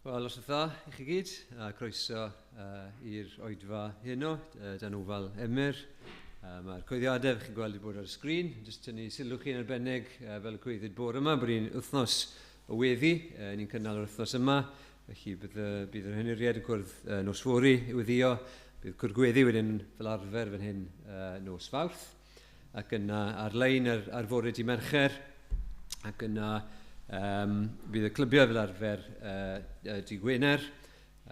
Wel, os dda i chi gyd, a croeso i'r oedfa heno, dan ofal Emyr. Mae'r coeddiadau chi'n gweld i bod ar y sgrin, jyst tynnu sylw chi'n arbennig fel y coeddid bore yma, bod ni'n wythnos o weddi, ni'n cynnal yr wythnos yma, felly bydd yr henuriad yn cwrdd nos fory i weddio, bydd cwrdd gweddi wedyn fel arfer fan hyn nos Fawrth, ac yna ar-lein ar fore di Mercher, ac yna bydd y clybiau fel arfer di Gwener,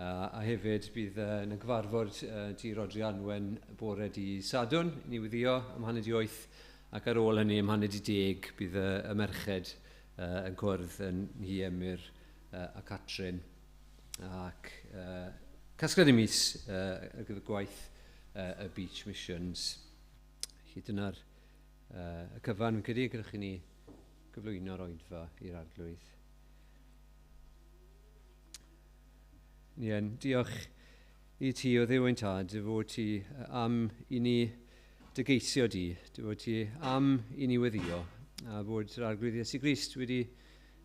a hefyd bydd yn y gyfarfod di Rodri Anwen bore di Sadwrn, ni weddio am 7:30, ac ar ôl hynny am 9:30 bydd y merched yn cwrdd yn Nhi Emyr a Catrin, ac casgliad y mis ar gyfer gwaith y Beach Missions. Felly dyna'r y cyfan, fi'n credu, gyda chi ni gyflwyno'r oedfa i'r Arglwydd. Ni yn diolch i ti o Dduw ein Tad, dy fod ti am i ni dy geisio di, dy fod ti am i ni weddio, a bod yr Arglwydd Iesu Grist wedi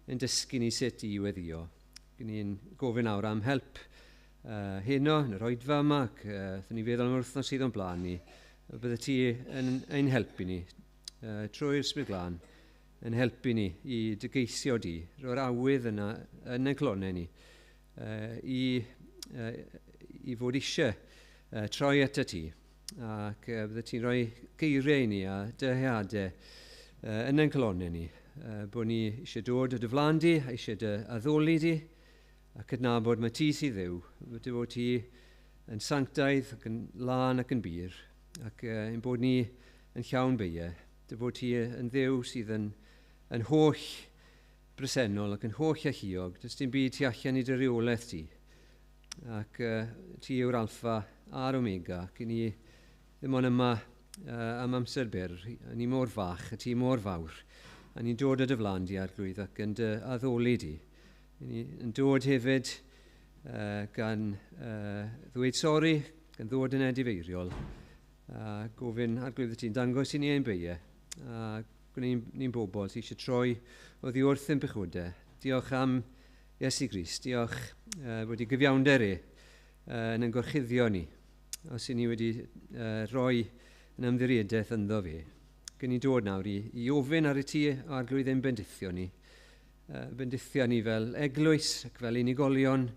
yn dysgu ni sut i weddio. Ni'n gofyn nawr am help heno yn yr oedfa yma, ac wnaethon ni feddwl am yr wythnos sydd o'n blaen ni, bydde ti yn ein helpu ni trwy'r Ysbryd Glân, yn helpu ni i dy geisio di, roi'r awydd yna yn ein clonau ni, i fod eisiau troi atat ti, ac bydde ti'n rhoi geiriau i ni a dyheadau yn ein clonau ni, bod ni eisiau dod o dy flaen di, a eisiau dy addoli di, a cydnabod mae ti sydd Dduw, dy fod ti yn sanctaidd ac yn lân ac yn bur, ac ein bod ni yn llawn beiau, dy fod ti yn Dduw sydd yn holl bresennol ac yn holl alluog, does dim byd tu allan i dy reolaeth ti. Ac ti yw'r alffa a'r omega, ac i ni ddim ond yma am amser byr, ni mor fach, a ti mor fawr, a ni'n dod o dy flaen di, Arglwydd, ac yn dy addoli di. Ni yn dod hefyd gan ddweud sori, gan ddod yn edifeiriol, a gofyn Arglwydd ti'n dangos i ni ein beiau, a gwneud ni'n bobl sydd eisiau troi oddi wrth ein pechodau. Diolch am Iesu Grist, diolch bod ei gyfiawnder e yn ein gorchuddio ni, os i ni wedi rhoi yn ymddiriedaeth ynddo fe. Gen i dod nawr i ofyn ar y ti o Arglwydd ein bendithio ni. Bendithio ni fel eglwys ac fel unigolion.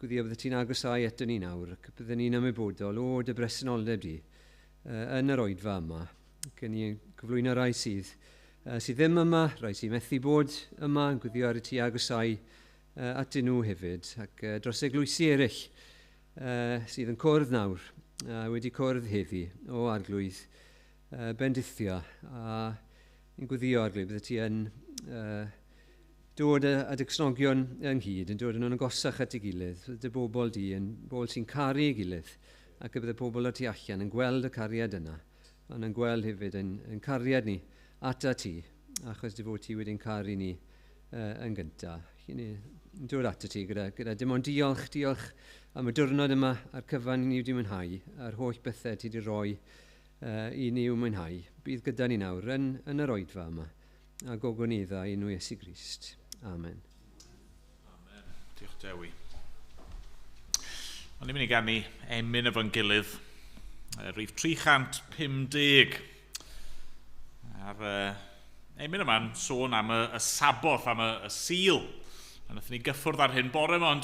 Gwyddio bydde ti'n agosau ato ni nawr, ac bydden ni'n ymwybodol o dy bresenoldeb di yn yr oedfa yma. Gen i gyflwyno rai sydd ddim yma, rai sydd methu bod yma, yn gwyddio ar y ti agosau atyn nhw hefyd, ac dros eglwysi eraill sydd yn cwrdd nawr, wedi cwrdd heddi o Arglwydd, bendithio, a ni'n gwyddio Arglwydd, bydde ti yn dod â dy Gristnogion ynghyd, yn dod yn nhw'n agosach at ei gilydd, dy bobl di yn bobl sy'n caru ei gilydd, ac y bydde pobl o'r tu allan yn gweld y cariad yna, ond yn gweld hefyd yn cariad ni ata ti, achos dy fod ti wedi'n caru ni yn gyntaf. Ni'n dod ato ti gyda dim ond diolch am y diwrnod yma a'r cyfan ni wedi mwynhau, a'r holl bethau ti wedi rhoi i ni i'w mwynhau. Bydd gyda ni nawr yn yr oedfa yma, a gogonedda i nhw Iesu Grist. Amen. Amen. Diolch Dewi. O'n i'n mynd i ganu emyn efo'n gilydd, rhif 350. A'r emyn yma'n sôn am y Saboth, am y Sul. A wnaethon ni gyffwrdd ar hyn bore yma, ond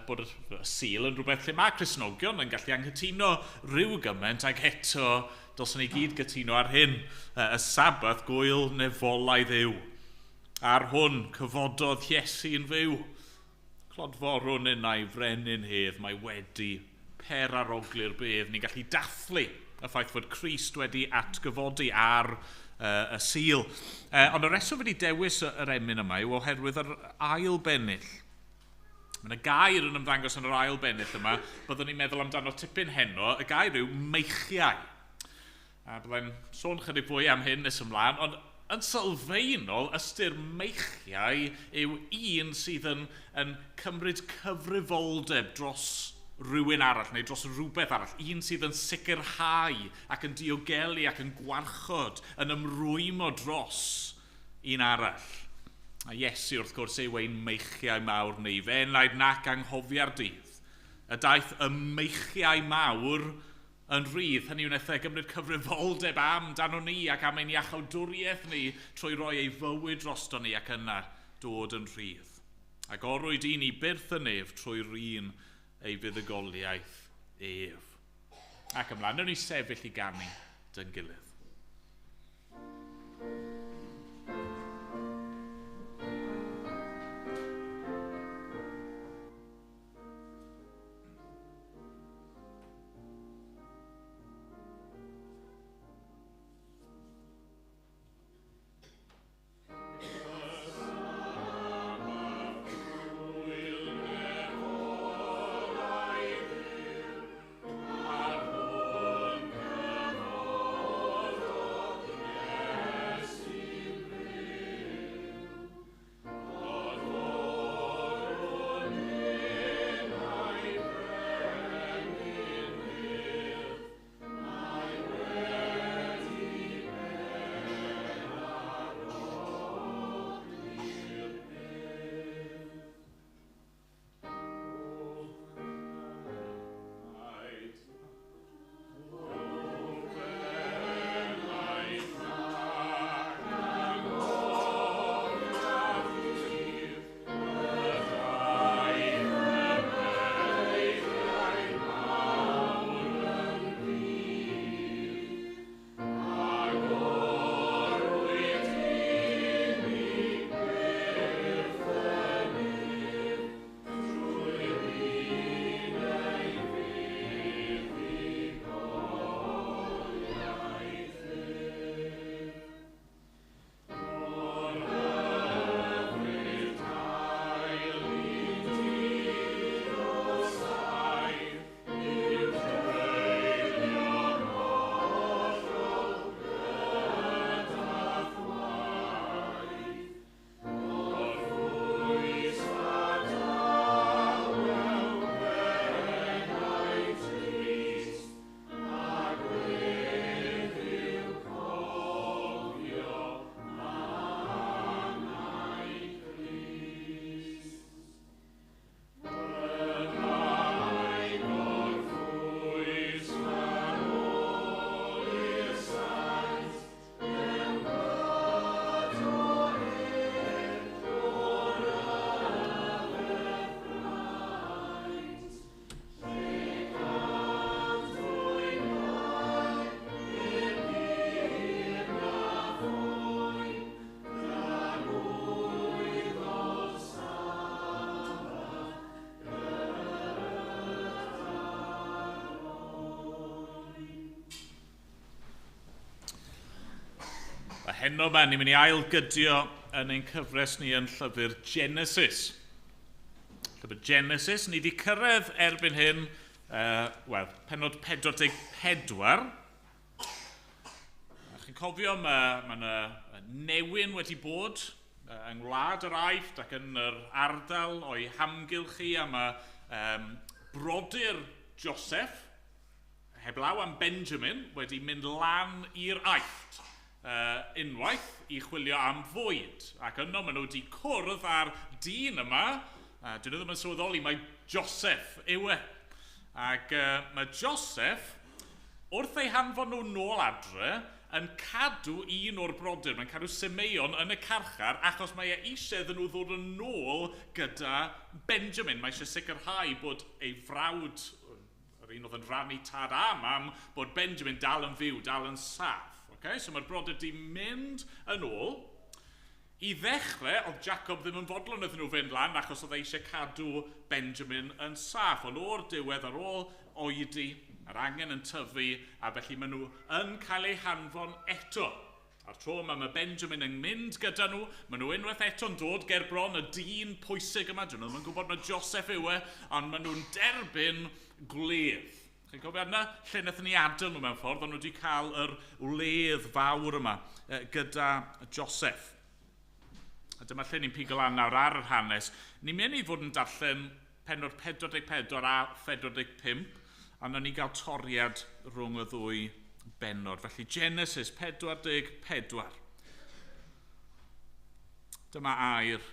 bod y Sul yn rhywbeth lle mae Cristnogion yn gallu anghytuno rhyw gymaint, ac eto dylswn ni gyd gytuno ar hyn. Y Saboth, gwyl nefolaidd yw. Ar hwn cyfododd Iesu'n fyw. Clodforwn innau frenin hedd, mae wedi perarogli'r bedd. Ni'n gallu dathlu y ffaith fod Crist wedi atgyfodi ar y Sul. Ond y reswm wedi dewis yr emyn yma yw oherwydd yr ail bennill. Mae yna gair yn ymddangos yn yr ail bennill yma, byddwn ni'n meddwl amdano tipyn heno, y gair yw meichiau. A byddai'n sôn chydig fwy am hyn nes ymlaen, ond yn sylfaenol, ystyr meichiau yw un sydd yn cymryd cyfrifoldeb dros rhywun arall neu dros rhywbeth arall, un sydd yn sicrhau ac yn diogelu ac yn gwarchod, yn ymrwymo dros un arall. A Iesu, wrth gwrs, yw ein meichiau mawr ni. Fe enaid nac anghofia'r dydd. Y daeth y meichiau mawr yn rhydd. Hynny wnaeth e gymryd cyfrifoldeb amdano ni ac am ein iachawdwriaeth ni trwy roi ei fywyd drosto ni ac yna dod yn rhydd. Ac orwyd i ni byrth y nef trwy'r un ei fuddugoliaeth ef. Ac ymlaen, newn ni sefyll i ganu dy'n gilydd. Heno yma, ni'n mynd i ailgydio yn ein cyfres ni yn llyfr Genesis. Llyfr Genesis, ni wedi cyrraedd erbyn hyn, wel, pennod 44. A chi'n cofio, mae yna newyn wedi bod yng Ngwlad yr Aifft ac yn yr ardal o'i hamgylch hi, a mae brodyr Joseph, heblaw am Benjamin, wedi mynd lan i'r Aifft. Unwaith i chwilio am fwyd. Ac yno maen nhw wedi cwrdd â'r dyn yma. Dyn nhw ddim yn sylweddoli mai Joseph yw e. Ac mae Joseph, wrth ei hanfon nhw nôl adre, yn cadw un o'r brodyr. Mae'n cadw Simeon yn y carchar achos mae e eisiau iddyn nhw ddod yn ôl gyda Benjamin. Mae eisiau sicrhau bod ei frawd, yr un oedd yn rhannu tad a mam, bod Benjamin dal yn fyw, dal yn saff. Okay, so mae'r brodyr di mynd yn ôl. I ddechrau, oedd Jacob ddim yn fodlon iddyn nhw fynd lan achos oedd e eisiau cadw Benjamin yn saff. Ond o'r diwedd ar ôl oedi, yr angen yn tyfu, a felly maen nhw yn cael eu hanfon eto. A'r tro yma mae Benjamin yn mynd gyda nhw, maen nhw unwaith eto'n dod ger bron y dyn pwysig yma. Dyn nhw ddim yn gwybod mae Joseph yw e, ond maen nhw'n derbyn gwledd. Chi'n cofio yna lle wnaethon ni adael nhw mewn ffordd, ond nhw wedi cael yr wledd fawr yma gyda Joseph. A dyma lle ni'n pigo lan nawr ar yr hanes. Ni'n mynd i fod yn darllen pennod 44 a 45, a wnawn ni gael toriad rhwng y ddwy bennod. Felly Genesis 44. Dyma air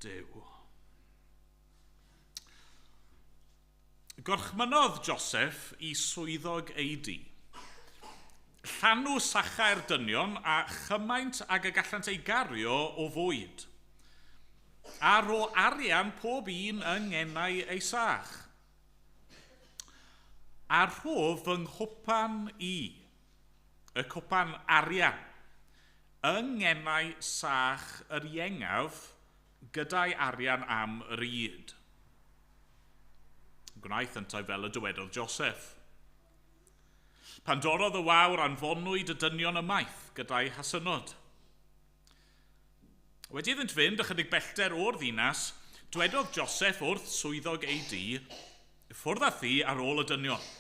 Duw. Gorchmynodd Joseph i swyddog ei dŷ. Llanw sachau'r dynion a chymaint ag y gallant ei gario o fwyd. A ro arian pob un yng ngenau ei sach. A rho fy nghwpan i, y cwpan arian, yng ngenau sach yr iengaf gyda'i arian am yr ŷd. Gwnaeth yntau fel y dywedodd Joseph. Pan dorrodd y wawr anfonwyd y dynion ymaith gyda'i hasynod. Wedi iddynt fynd ychydig bellter o'r ddinas, dwedodd Joseph wrth swyddog ei dŷ, ffwrdd â thi ar ôl y dynion.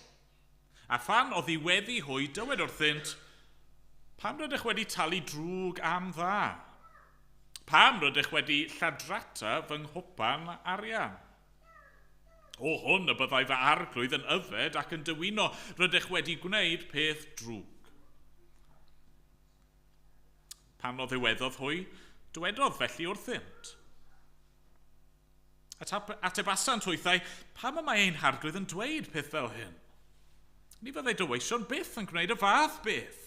A phan oddiweddi hwy, dywed wrthynt, pam rydych wedi talu drwg am dda? Pam rydych wedi lladrata fy nghwpan arian? O hwn y byddai fy arglwydd yn yfed ac yn dywino, rydych wedi gwneud peth drwg. Pan oddiweddodd hwy, dywedodd felly wrthynt. Atebasant hwythau, pam y mae ein harglwydd yn dweud peth fel hyn? Ni fyddai dy weision byth yn gwneud y fath beth.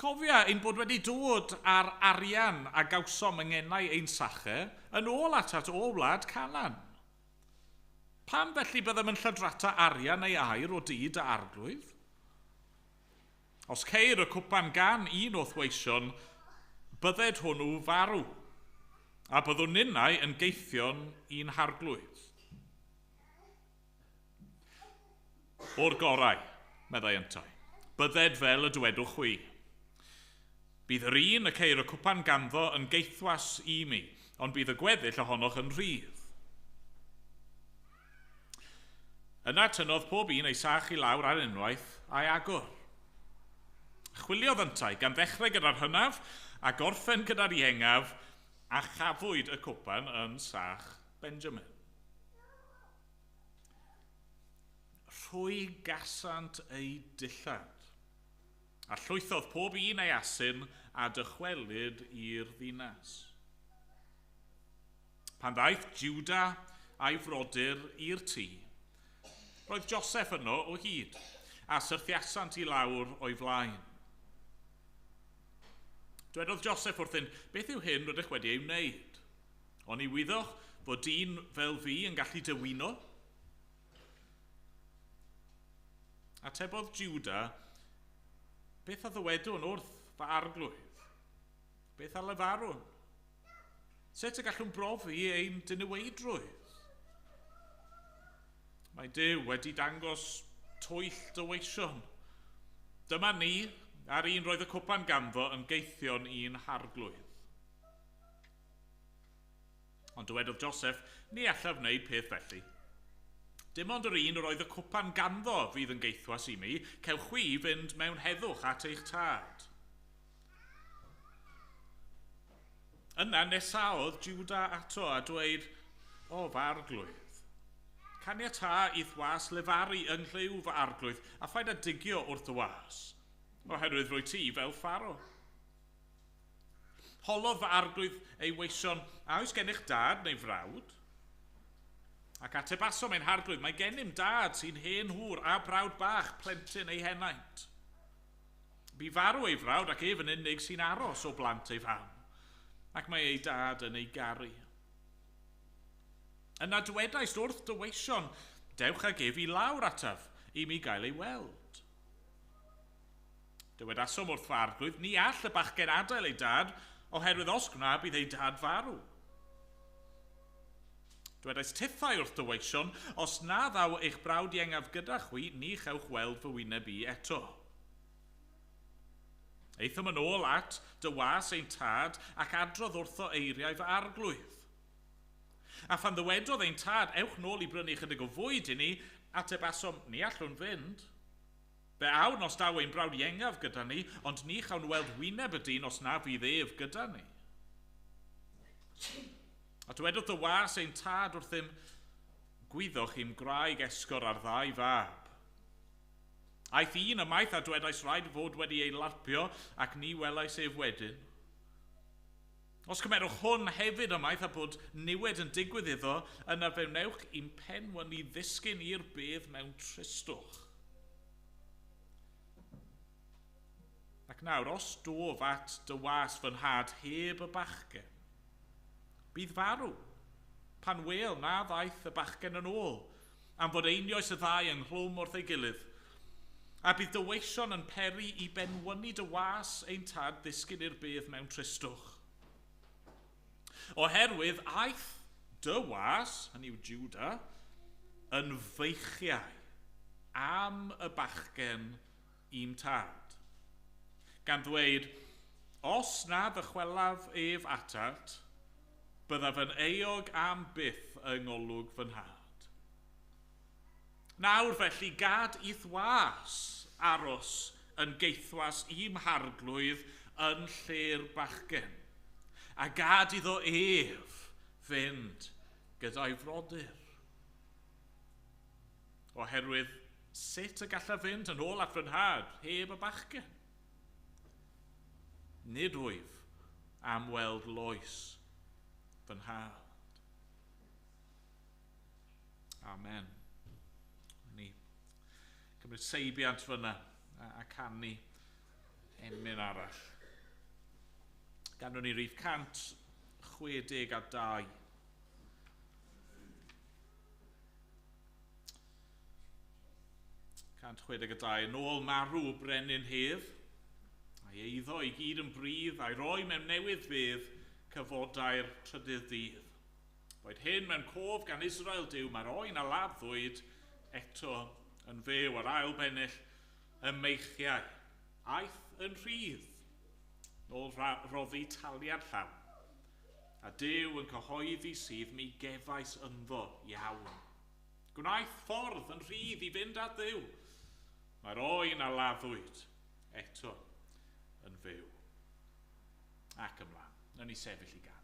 Cofia ein bod wedi dod â'r arian a gawsom yng ngenau ein sachau yn ôl atat o wlad Canaan. Pam felly byddem yn lladrata arian neu aur o dŷ dy arglwydd? Os ceir y cwpan gan un o'th weision, bydded hwnnw farw, a byddwn ninnau yn geithion i'n harglwydd. O'r gorau, meddai yntau, bydded fel y dywedwch chwi. Bydd yr un y ceir y cwpan ganddo yn geithwas i mi, ond bydd y gweddill ohonoch yn rhydd. Yna tynnodd pob un ei sach i lawr ar unwaith a'i agor. Chwiliodd yntau gan ddechrau gyda'r hynaf a gorffen gyda'r iengaf, a chafwyd y cwpan yn sach Benjamin. Rhwygasant eu dillad, a llwythodd pob un ei asyn a dychwelyd i'r ddinas. Pan ddaeth Juda a'i frodyr i'r tŷ, roedd Joseph yno o hyd, a syrthiasant i lawr o'i flaen. Dwedodd Joseph wrthyn, beth yw hyn rydych wedi ei wneud? Oni wyddoch fod dyn fel fi yn gallu dywino? Atebodd Juda, beth a ddywedwn wrth fy arglwydd? Beth a lefarwn? Sut y gallwn brofi ein diniweidrwydd? Mae Duw wedi dangos twyll dy weision. Dyma ni, a'r un roedd y cwpan ganddo yn geithion i'n harglwydd. Ond dywedodd Joseph, ni allaf wneud peth felly. Dim ond yr un yr oedd y cwpan ganddo fydd yn geithwas i mi, cewch chwi fynd mewn heddwch at eich tad. Yna nesaodd Juda ato a dweud, o fy arglwydd, caniatâ i'th was lefaru yng nghlyw fy arglwydd a phaid â digio wrth dy was, oherwydd rwy ti fel Pharo. Holodd fy arglwydd ei weision, a oes gennych dad neu frawd? Ac atebasom ein harglwydd, mae gennym dad sy'n hen hŵr a brawd bach plentyn ei henaint. Bu farw ei frawd ac ef yn unig sy'n aros o blant ei fam, ac mae ei dad yn ei garu. Yna dwedaist wrth dy weision, dewch ag ef i lawr ataf, i mi gael ei weld. Dywedasom wrth fy arglwydd, ni all y bachgen adael ei dad, oherwydd os gwna bydd ei dad farw. Dwedais tithau wrth dy weision, os na ddaw eich brawd iengaf gyda chwi, ni chewch weld fy wyneb i eto. Aethom yn ôl at dy was ein tad ac adrodd wrtho eiriau fy arglwydd. A phan ddywedodd ein tad, ewch nôl i brynu chydig o fwyd i ni, atebasom, ni allwn fynd. Fe awn os daw ein brawd iengaf gyda ni, ond ni chawn weld wyneb y dyn os na fydd ef gyda ni. A dywedodd dy was ein tad wrthym, gwyddoch i'm gwraig esgor ar ddau fab. Aeth un ymaith a dwedais rhaid fod wedi ei larpio, ac ni welais ef wedyn. Os cymerwch hwn hefyd ymaith a bod niwed yn digwydd iddo, yna fe wnewch i'n penwyni ddisgyn i'r bedd mewn tristwch. Ac nawr, os dof at dy was fy nhad heb y bachgen, bydd farw, pan wel na ddaeth y bachgen yn ôl, am fod einioes y ddau ynghlwm wrth ei gilydd. A bydd dy weision yn peri i benwyni dy was ein tad ddisgyn i'r bedd mewn tristwch. Oherwydd aeth dy was, hynny yw Judah, yn feichiau am y bachgen i'm tad. Gan ddweud, os na ddychwelaf ef atat, byddaf yn euog am byth yng ngolwg fy nhad. Nawr felly, gad i'th was aros yn geithwas i'm harglwydd yn lle'r bachgen, a gad iddo ef fynd gyda'i frodyr. Oherwydd sut y gallaf fynd yn ôl at fy nhad heb y bachgen? Nid wyf am weld loes fy nhad. Amen. Ni cymryd seibiant fyna a canu emyn arall. Ganwn ni rif 162. Yn ôl marw brenin hedd, a'i eiddo i gyd yn bridd, a'i roi mewn newydd fydd cyfodau'r trydydd dydd. Boed hyn mewn cof gan Israel Duw, mae'r oen a laddwyd eto yn fyw ar ail bennill y meichiau. Aeth yn rhydd, nôl roddi taliad llawn. A Duw yn cyhoeddi sydd mi gefais ynddo iawn. Gwnaeth ffordd yn rhydd i fynd at Dduw. Mae'r oen a laddwyd eto yn fyw. Ac ymlaen. Nawn ni sefyll i ganu.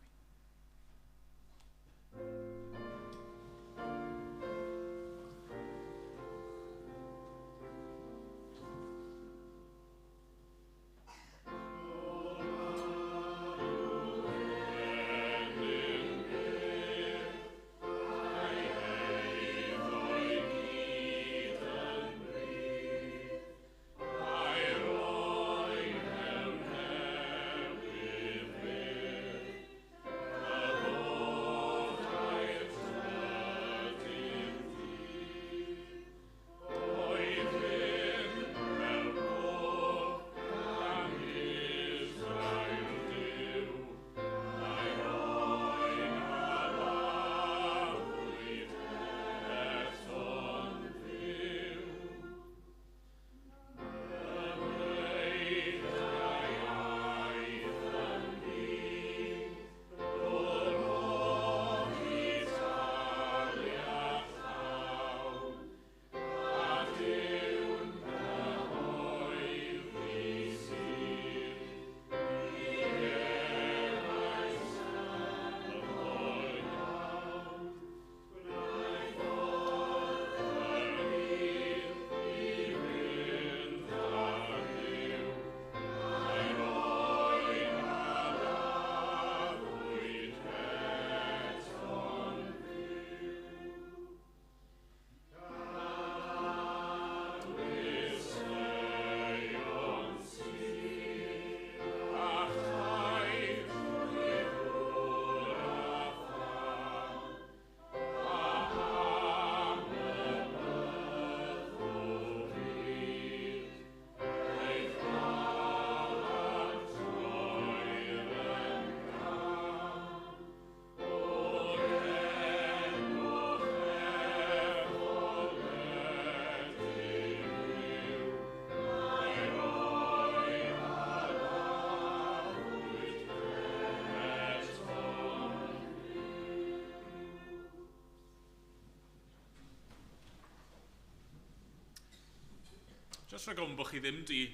Jyst rhag ofn bod chi ddim di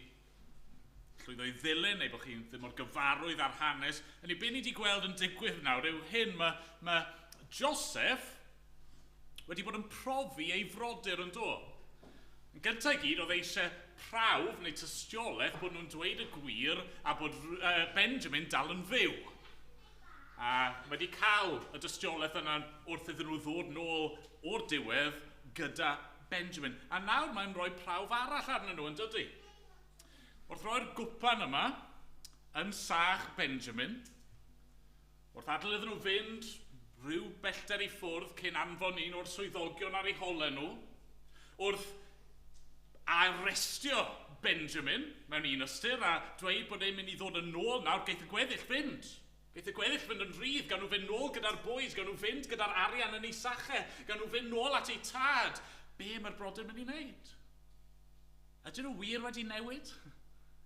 llwyddo i ddilyn, neu bod chi ddim mor gyfarwydd ar hanes. Hynny, be ni wedi gweld yn digwydd nawr yw hyn, mae Joseph wedi bod yn profi ei frodyr yn do. Yn gyntaf i gyd, oedd eisiau prawf neu tystiolaeth bod nhw'n dweud y gwir a bod Benjamin dal yn fyw. A mae wedi cael y dystiolaeth yna wrth iddyn nhw ddod nôl o'r diwedd gyda Benjamin. A nawr mae'n rhoi prawf arall arnyn nhw, yn dydy? Wrth roi'r gwpan yma yn sach Benjamin, wrth adael iddyn nhw fynd rhyw bellter i ffwrdd cyn anfon un o'r swyddogion ar eu holau nhw, wrth arestio Benjamin mewn un ystyr a dweud bod e'n mynd i ddod yn ôl nawr, geith y gweddill fynd. Geith y gweddill fynd yn rhydd, gan nhw fynd nôl gyda'r boys, gan nhw fynd gyda'r arian yn eu sachau, gan nhw fynd nôl at eu tad. Be mae'r brodyr mynd i wneud? Ydyn nhw wir wedi newid?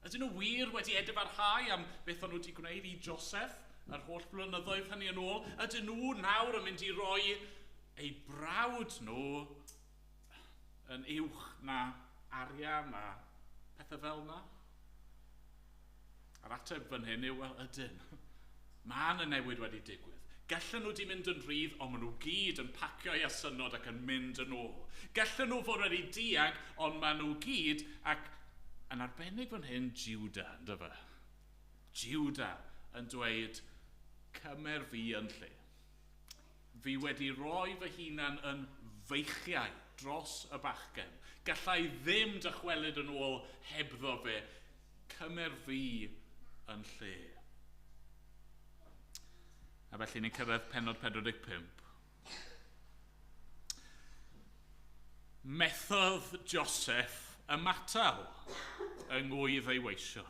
Ydyn nhw wir wedi edifarhau am beth o'n nhw wedi gwneud i Joseph yr holl blynyddoedd hynny yn ôl? Ydyn nhw nawr yn mynd i roi eu brawd nhw yn uwch na arian a pethau fel yna? A'r ateb fan hyn yw, wel, ydyn. Mae yna newid wedi digwydd. Gallen nhw wedi mynd yn rhydd, ond maen nhw gyd yn pacio eu asynod ac yn mynd yn ôl. Gallen nhw fod wedi dianc, ond maen nhw gyd, ac yn arbennig fan hyn, Judah, ynddo fe? Judah yn dweud, cymer fi yn lle. Fi wedi rhoi fy hunan yn feichiau dros y bachgen. Gallai ddim dychwelyd yn ôl hebddo fe. Cymer fi yn lle. A felly ni'n cyrraedd pennod 45. Methodd Joseph ymatal yng ngwydd ei weision.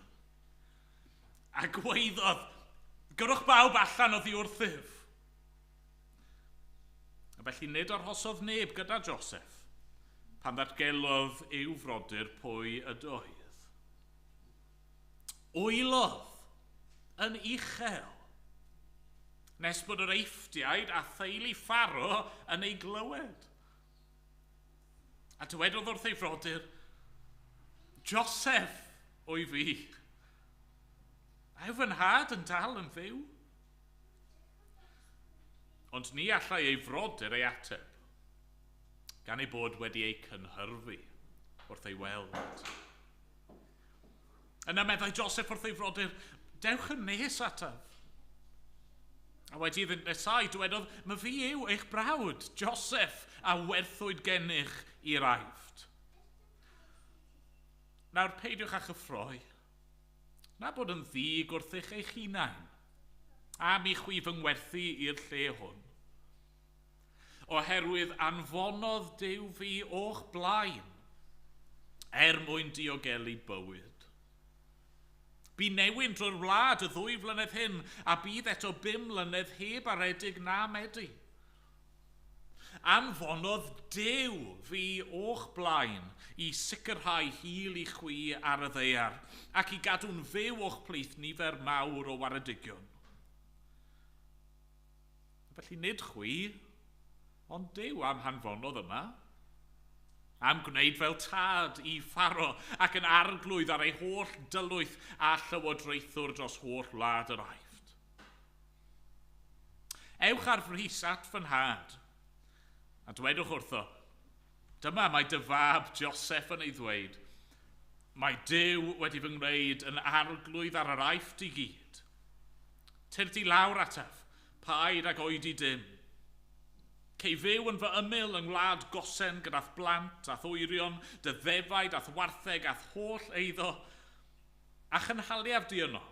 A gweiddodd, gyrwch bawb allan oddi wrthyf. A felly nid arhosodd neb gyda Joseph pan ddatgelodd i'w frodyr pwy ydoedd. Wylodd yn uchel nes bod yr Eifftiaid a theulu Pharo yn ei glywed. A dywedodd wrth ei frodyr, Joseph o'i fi. A yw fy nhad yn dal yn fyw? Ond ni allai ei frodyr ei ateb, gan ei bod wedi ei cynhyrfu wrth ei weld. Yna meddai Joseph wrth ei frodyr, dewch yn nes ataf. A wedi iddynt nesau, dywedodd, mae fi yw eich brawd, Joseph, a werthwyd gennych i'r Aifft. Nawr peidiwch â chyffroi, na bod yn ddig wrthych eich hunain, am i chwi fy ngwerthu i'r lle hwn. Oherwydd anfonodd Duw fi o'ch blaen, er mwyn diogelu bywyd. Bu newyn drwy'r wlad y 2 flynedd hyn, a bydd eto 5 mlynedd heb aredig na medi. Anfonodd Duw fi o'ch blaen i sicrhau hil i chwi ar y ddaear, ac i gadw'n fyw o'ch plith nifer mawr o waredigion. Felly nid chwi, ond Duw am hanfonodd yma, am gwneud fel tad i Pharo ac yn arglwydd ar ei holl dylwyth a llywodraethwr dros holl wlad yr Aifft. Ewch ar frys at fy nhad, a dwedwch wrtho, dyma mae dy fab Joseph yn ei ddweud, mae Duw wedi fy ngwneud yn arglwydd ar yr Aifft i gyd. Tyrd i lawr ataf, paid ag oedi dim. Cei fyw yn fy ymyl yng ngwlad Gosen gyda'th blant a'th wyrion, dy ddefaid a'th wartheg a'th holl eiddo, a chynhaliaf di yno,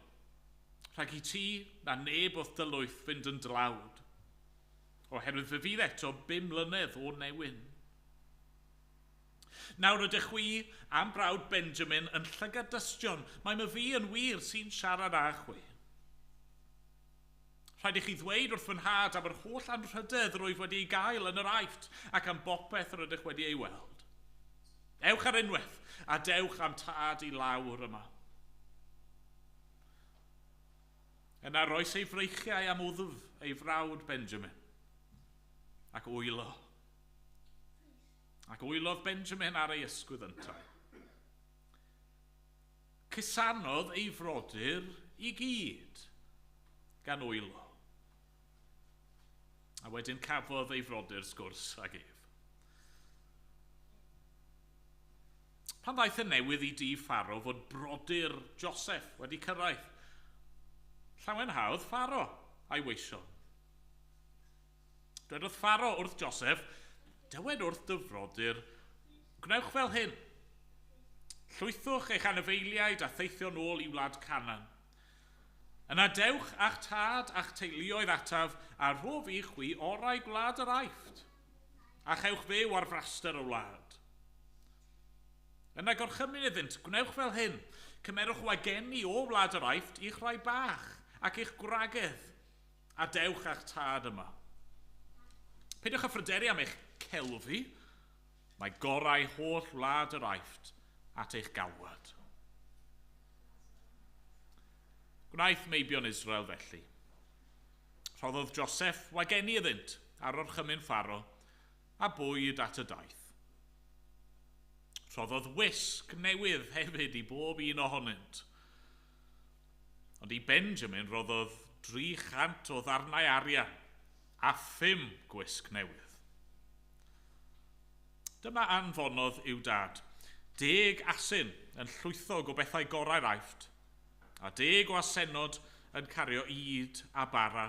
rhag i ti na neb o'th dylwyth fynd yn dlawd, oherwydd fe fydd eto 5 mlynedd o newyn. Nawr ydych chwi am brawd Benjamin yn llygad dystion, mae my fi yn wir sy'n siarad â chwi. Rhaid i chi ddweud wrth fy nhad am yr holl anrhydedd rwyf wedi ei gael yn yr Aifft ac am bopeth yr ydych wedi ei weld. Ewch ar unwaith a dewch am tad i lawr yma. Yna roes ei freichiau am wddf ei frawd Benjamin ac wylo. Ac wylodd Benjamin ar ei ysgwydd yntau. Cusanodd ei frodyr i gyd gan wylo. A wedyn cafodd ei frodyr sgwrs ag ef. Pan ddaeth y newydd i dŷ Pharo fod brodyr Joseph wedi cyrraedd, llawenhaodd Pharo a'i weision. Dwedodd Pharaoh wrth Joseph, dywed wrth dy frodyr, gwnewch fel hyn. Llwythwch eich anifeiliaid a theithio nôl i wlad Canaan. Yna dewch a'ch tad a'ch teuluoedd ataf a rhof i chwi orau gwlad yr Aifft, a chewch fyw ar fraster y wlad. Yna gorchymyn iddynt, gwnewch fel hyn, cymerwch wageni o wlad yr Aifft i'ch rhai bach ac i'ch gwragedd, a dewch a'ch tad yma. Peidiwch â phryderu am eich celfi, mae gorau holl wlad yr Aifft at eich galwad. Gwnaeth meibion Israel felly. Rhoddodd Joseph wageni iddynt ar orchymyn Pharaoh a bwyd at y daith. Rhoddodd wisg newydd hefyd i bob un ohonynt. Ond i Benjamin rhoddodd 300 o ddarnau arian a 5 gwisg newydd. Dyma anfonodd i'w dad, 10 asyn yn llwythog o bethau gorau'r Aifft, a 10 o asennod yn cario ŷd a bara,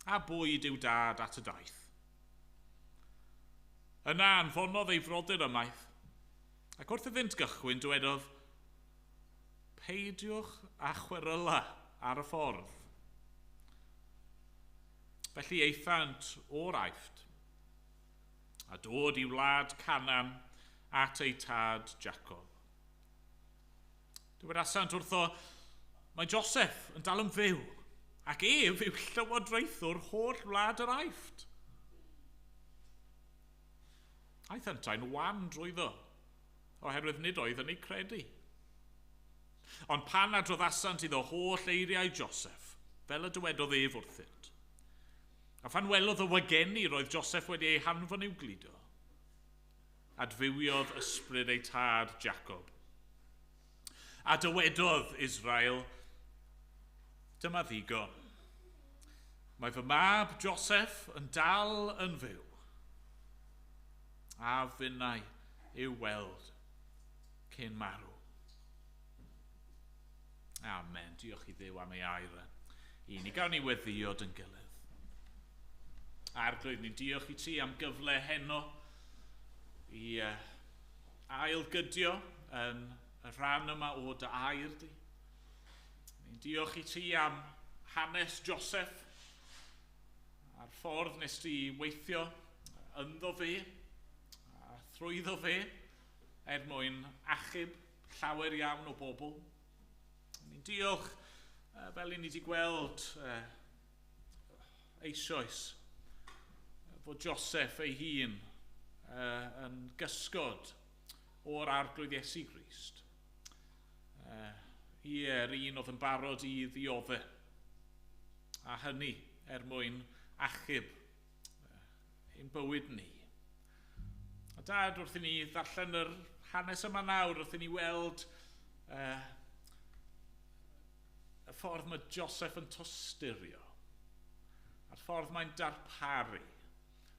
a bwyd i'w dad at y daith. Yna anfonodd ei frodyr ymaith, ac wrth iddynt gychwyn dywedodd, peidiwch â chweryla ar y ffordd. Felly aethant o'r Aifft, a dod i wlad Canaan at eu tad Jacob. Dywedasant wrtho, mae Joseph yn dal yn fyw, ac ef yw llywodraethwr holl wlad yr Aifft. Aeth yntau'n wan drwyddo, oherwydd nid oedd yn ei credu. Ond pan adroddasant iddo holl eiriau Joseph, fel y dywedodd ef wrthynt, a phan welodd y wageni roedd Joseph wedi ei hanfon i'w gludo, adfywiodd ysbryd ei tad Jacob. A dywedodd Israel, dyma ddigon. Mae fy mab Joseph yn dal yn fyw, a finnau i'w weld cyn marw. Amen. Diolch i Dduw am ei air. I ni gawn ni weddïo yn gilydd. Arglwydd, ni'n diolch i ti am gyfle heno i ailgydio yn y rhan yma o dy air di. Ni'n diolch i ti am hanes Joseph a'r ffordd nes ti weithio ynddo fe a thrwyddo fe er mwyn achub llawer iawn o bobl. Ni'n diolch, fel i ni wedi gweld eisoes, fod Joseph ei hun yn gysgod o'r Arglwydd Iesu Grist. Ie, yr un oedd yn barod i ddioddef, a hynny er mwyn achub ein bywyd ni. A Dad, wrth i ni ddarllen yr hanes yma nawr, wrth i ni weld y ffordd mae Joseph yn tosturio, a'r ffordd mae'n darparu,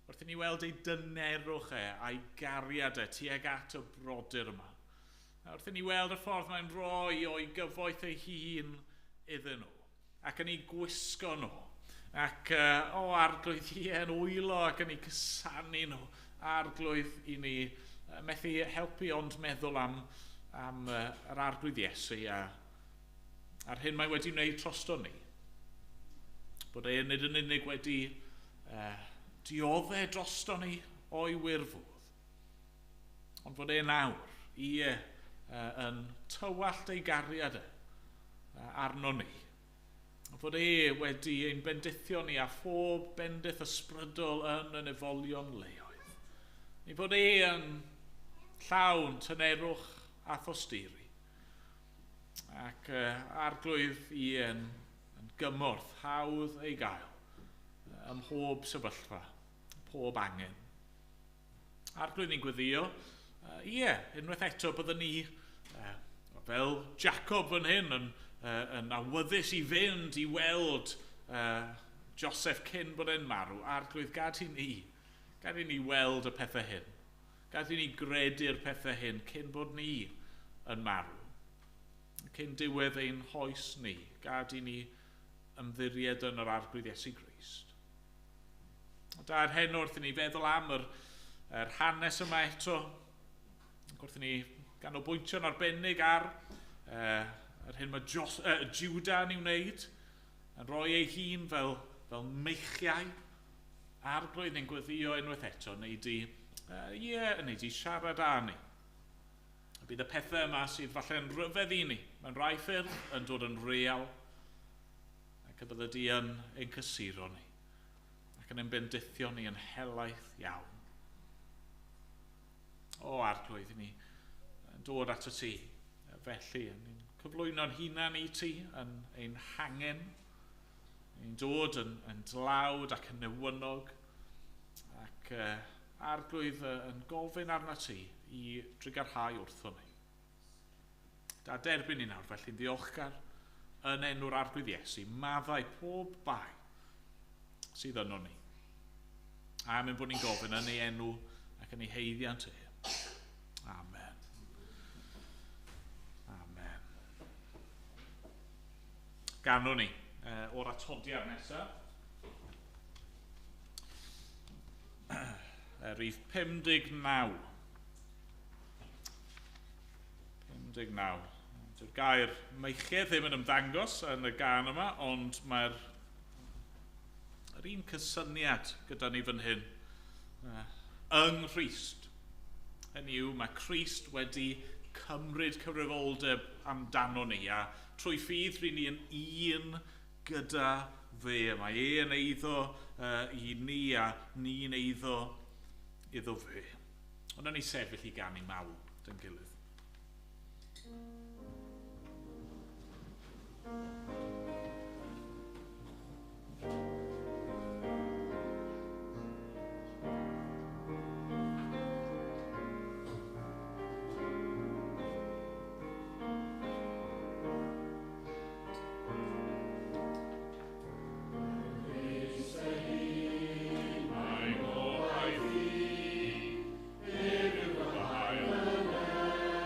wrth i ni weld ei dynerwch e a'i gariad e tuag at y brodyr yma. A wrth i ni weld y ffordd mae'n rhoi o'i gyfoeth ei hun iddyn nhw, ac yn ei gwisgo nhw, ac o Arglwydd ie yn wylo ac yn ei cysanu nhw, Arglwydd i ni methu helpu ond meddwl am yr Arglwydd Iesu a'r hyn mae wedi wneud drosto ni. Bod e nid yn unig wedi dioddef drosto ni o'i wirfodd, ond fod e nawr, ie, yn tywallt ei gariad e arno ni. Fod e wedi ein bendithio ni a phob bendith ysbrydol yn y nefolion leoedd. Ni fod e yn llawn tynerwch a thosturi. Ac Arglwydd i yn gymorth hawdd ei gael ym mhob sefyllfa, pob angen. Arglwydd ni'n gweddio, ie, unwaith eto byddwn ni, fel Jacob fan hyn, yn awyddus i fynd i weld Joseph cyn bod e'n marw. Arglwydd, gad i ni weld y pethau hyn. Gad i ni gredu'r pethau hyn cyn bod ni yn marw. Cyn diwedd ein hoes ni, gad i ni ymddiried yn yr Arglwydd Iesu Grist. Da'r heno wrth i ni feddwl am yr hanes yma eto, wrth i ni ganolbwyntio'n arbennig ar yr hyn mae Judah yn ei wneud, yn rhoi ei hun fel meichiau. Arglwydd, ni'n gweddio unwaith eto, neu di siarad â ni. Bydd y pethau yma sydd falle'n rhyfedd i ni, mewn rhai ffyrdd yn dod yn real, ac y bydde di yn ein cysuro ni, ac yn ein bendithio ni yn helaeth iawn. O Arglwydd, ni yn dod at y ti, felly, ni'n cyflwyno'n hunan i ti yn ein hangen, ni'n dod yn dlawd ac yn newynog, ac Arglwydd yn gofyn arna ti i drugarhau wrtho ni. Da derbyn ni nawr, felly'n ddiolchgar yn enw'r Arglwydd Iesu, maddau pob bai sydd yno ni. A am ein bod ni'n gofyn yn ei enw ac yn ei haeddiant e. Amen. Amen. Ganwn ni o'r atodiad nesaf. Rhif 59. 59. Dyw'r gair meichiau ddim yn ymddangos yn y gân yma, ond mae'r un cysyniad gyda ni fan hyn. Yng Nghrist. Hynny yw, mae Crist wedi cymryd cyfrifoldeb amdano ni, a trwy ffydd ry'n ni yn un gyda fe. Mae e yn eiddo i ni a ni'n eiddo iddo fe. Ond ni sefyll i ganu mawl dy'n gilydd. Mae gobaith i, ef yw'r haul.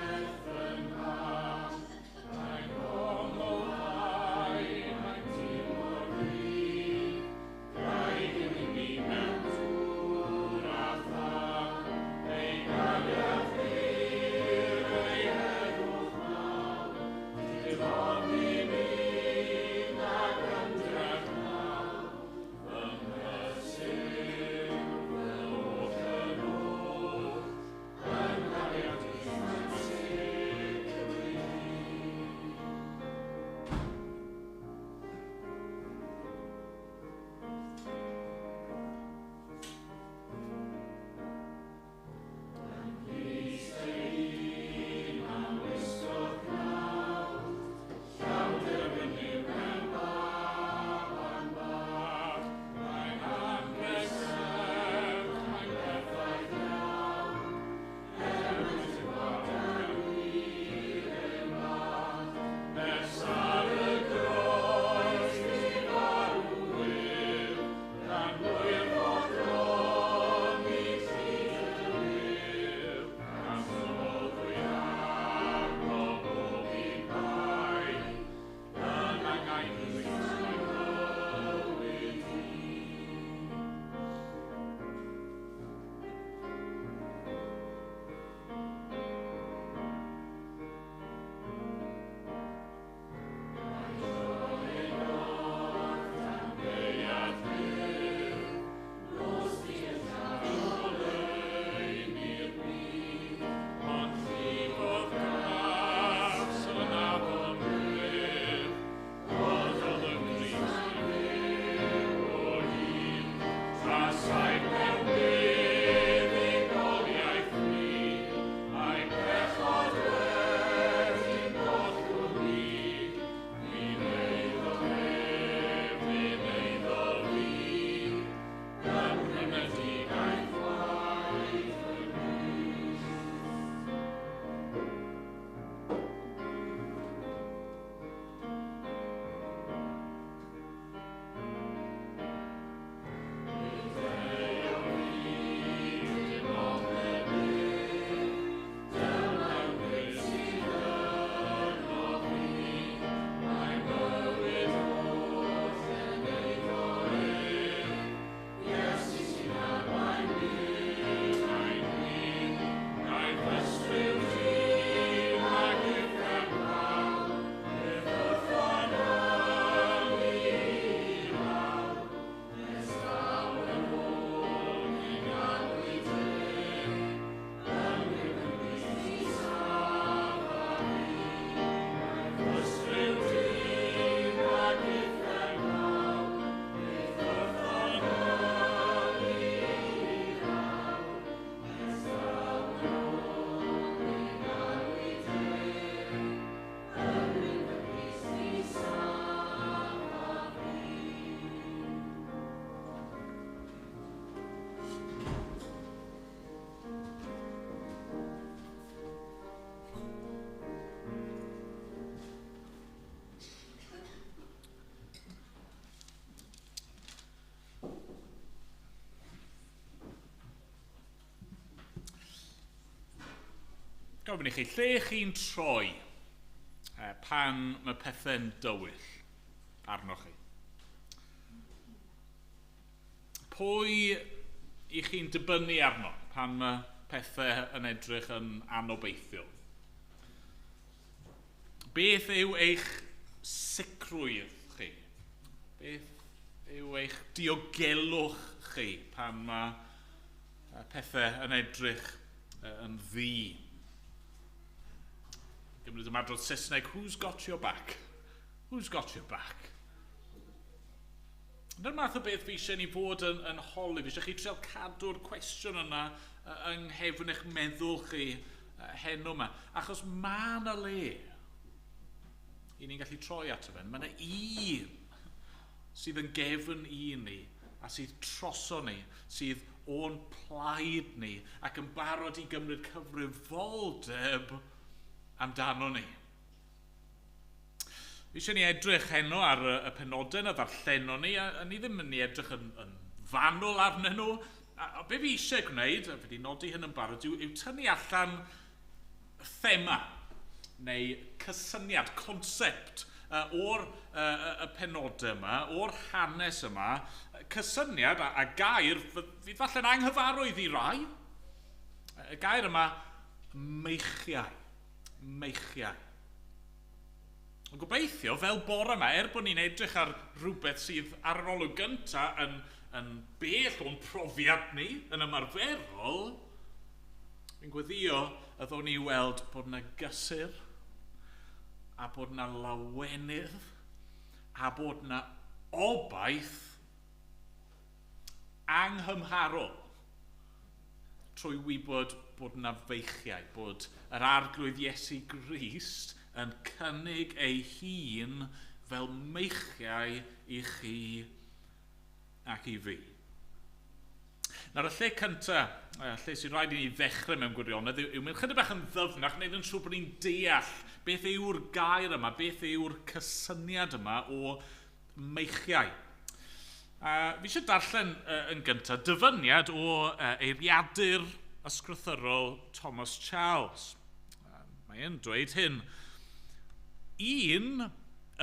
Gofyn i chi, lle chi'n troi pan mae pethau'n dywyll arnoch chi? Pwy i chi'n dibynnu arno pan mae pethau yn edrych yn anobeithiol? Beth yw eich sicrwydd chi? Beth yw eich diogelwch chi pan mae pethau yn edrych yn ddu? Gymryd ymadrodd Saesneg, who's got your back? Who's got your back? Dyna'r math o beth fi eisiau ni fod yn holi. Fi eisiau chi trial cadw'r cwestiwn yna yng nghefn eich meddwl chi heno yma. Achos mae yna le i ni'n gallu troi ato fe. Mae yna un sydd yn gefn i ni a sydd troso ni, sydd o'n plaid ni ac yn barod i gymryd cyfrifoldeb amdano ni. Fi eisiau ni edrych heno ar y penodau yna ddarllenon ni, a ni ddim yn ni edrych yn fanwl arnyn nhw. A be fi eisiau gwneud, a fi wedi nodi hyn yn barod, yw tynnu allan thema neu cysyniad, concept o'r y penodau yma, o'r hanes yma, cysyniad a gair fydd falle'n anghyfarwydd i rai. Y gair yma, meichiau. Meichiau. Ond gobeithio, fel bore yma, er bod ni'n edrych ar rhywbeth sydd ar yr olwg gyntaf yn bell o'n profiad ni, yn ymarferol, fi'n gweddio y ddown ni weld bod yna gysur, a bod yna lawenydd, a bod yna obaith anghymharol trwy wybod bod yna feichiau, bod yr Arglwydd Iesu Grist yn cynnig ei hun fel meichiau i chi ac i fi. Nawr, y lle cyntaf, lle sy'n rhaid i ni ddechrau mewn gwirionedd, yw mynd chydig bach yn ddyfnach, wneud yn siŵr bod ni'n deall beth yw'r gair yma, beth yw'r cysyniad yma o meichiau. Fi eisiau darllen yn gyntaf dyfyniad o eiriadur ysgrythurol Thomas Charles. Mae e'n dweud hyn. Un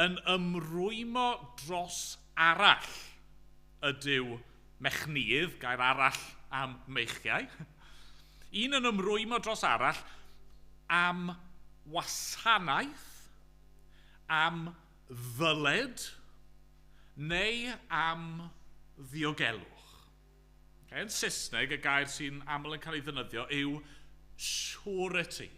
yn ymrwymo dros arall ydyw mechnydd, gair arall am meichiau. Un yn ymrwymo dros arall am wasanaeth, am ddyled, neu am ddiogelwch. Okay, yn Saesneg, y gair sy'n aml yn cael ei ddefnyddio yw surety.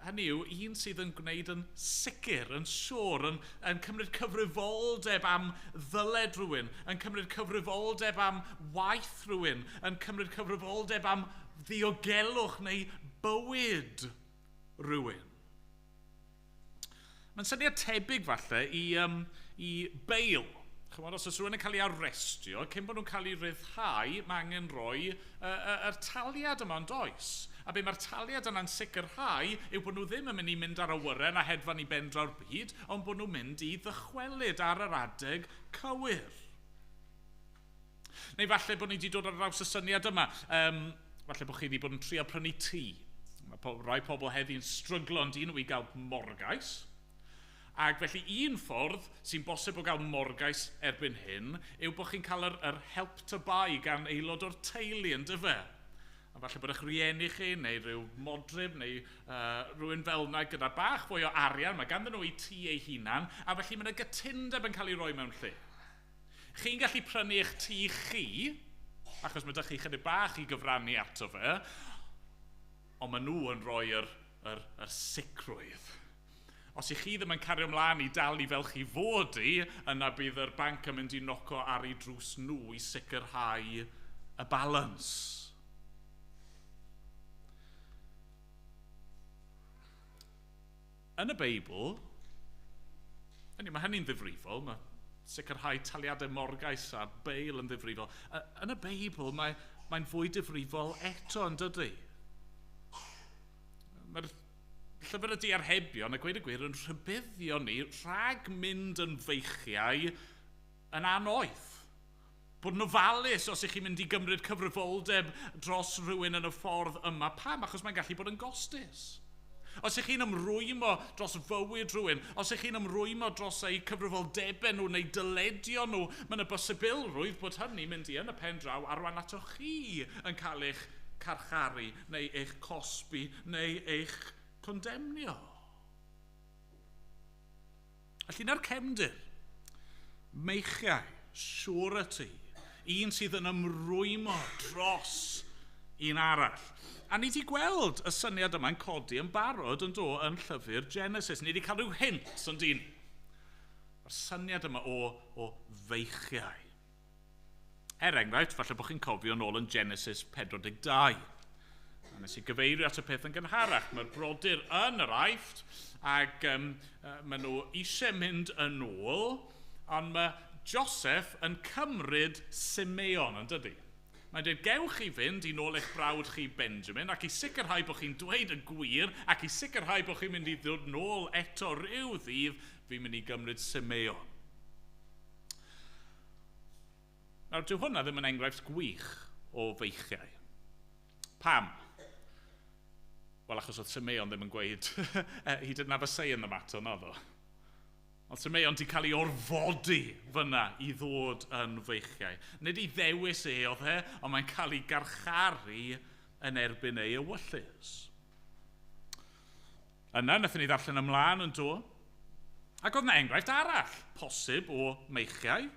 Hynny yw, un sydd yn gwneud yn sicr, yn siŵr, yn cymryd cyfrifoldeb am ddyled rhywun, yn cymryd cyfrifoldeb am waith rhywun, yn cymryd cyfrifoldeb am ddiogelwch neu bywyd rhywun. Mae'n syniad tebyg falle i bail. Chymod, os oes rhywun yn cael ei arestio, cyn bod nhw'n cael ei ryddhau, mae angen rhoi yr taliad yma yn does. A be mae'r taliad yna'n sicrhau yw bod nhw ddim yn mynd i mynd ar awyren a hedfan i ben draw'r byd, ond bod nhw'n mynd i ddychwelyd ar yr adeg cywir. Neu falle bod ni wedi dod ar draws y syniad yma. Falle bod chi wedi bod yn trio prynu tŷ. Mae rai pobl heddi'n stryglo yn dyn nhw i gael morgais. Ac felly un ffordd sy'n bosib o gael morgais erbyn hyn yw bod chi'n cael yr help to buy gan aelod o'r teulu yn dyfe. A falle bod eich rieni chi neu rhyw modryb neu rhywun fel yna gyda bach fwy o arian, mae ganddyn nhw eu tŷ eu hunan, a felly mae yna gytundeb yn cael ei roi mewn lle. Chi'n gallu prynu eich tŷ chi, achos mae 'da chi chydig bach i gyfrannu ato fe, ond maen nhw yn rhoi yr sicrwydd. Os ych chi ddim yn cario ymlaen i dalu fel chi fod i, yna bydd yr banc yn mynd i noco ar eu drws nhw i sicrhau y balans. Yn y Beibl, hynny, mae hynny'n ddifrifol, mae sicrhau taliadau morgais a bail yn ddifrifol. Yn y Beibl, mae'n fwy difrifol eto, yn dydy? Mae'r llyfr y diarhebion, a gweud y gwir, yn rhybuddio ni rhag mynd yn feichiau yn anoeth. Bod yn ofalus os ych chi'n mynd i gymryd cyfrifoldeb dros rhywun yn y ffordd yma. Pam? Achos mae'n gallu bod yn gostus. Os ych chi'n ymrwymo dros fywyd rhywun, os ych chi'n ymrwymo dros eu cyfrifoldebau nhw neu dyledion nhw, mae yna bosibilrwydd bod hynny'n mynd i yn y pen draw arwain atoch chi yn cael eich carcharu neu eich cosbi neu eich condemnio. Felly na'r cefndir, meichiau, surety, un sydd yn ymrwymo dros un arall. A ni wedi gweld y syniad yma'n codi yn barod yn do yn llyfr Genesis. Ni wedi cael rhyw hint yn dyn. Mae'r syniad yma o feichiau. Er enghraifft, falle bod chi'n cofio nôl yn Genesis 42. A nes i gyfeirio at y peth yn gynharach. Mae'r brodyr yn yr Aifft ac maen nhw eisiau mynd yn ôl, ond mae Joseph yn cymryd Simeon, yn dydy? Mae'n dweud, gewch chi fynd i nôl eich brawd chi Benjamin ac i sicrhau bod chi'n dweud y gwir ac i sicrhau bod chi'n mynd i ddod nôl eto rhyw ddydd, fi'n mynd i gymryd Simeon. Nawr, dyw hwnna ddim yn enghraifft gwych o feichiau. Pam? Wel, achos oedd Simeon ddim yn gweud, he didn't have a say in the matter, naddo. Ond Simeon di cael ei orfodi fyna i ddod yn feichiau. Nid i ddewis e oedd e, ond mae'n cael ei garcharu yn erbyn ei ewyllys. Yna, wnaethon ni ddarllen ymlaen yn do. Ac oedd yna enghraifft arall, posib o meichiau,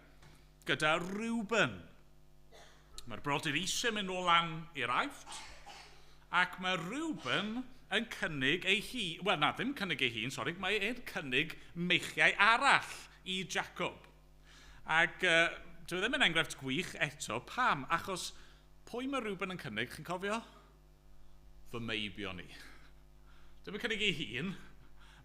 gyda Reuben. Mae'r brodyr eisiau mynd nôl lan i'r Aifft, ac mae Reuben yn cynnig ei hun, wel na, ddim cynnig ei hun, sori, mae e'n cynnig meichiau arall i Jacob. Ac dwi ddim yn enghraifft gwych eto, pam? Achos pwy mae Reuben yn cynnig, chi'n cofio? Fy meibion i. Ddim yn cynnig ei hun,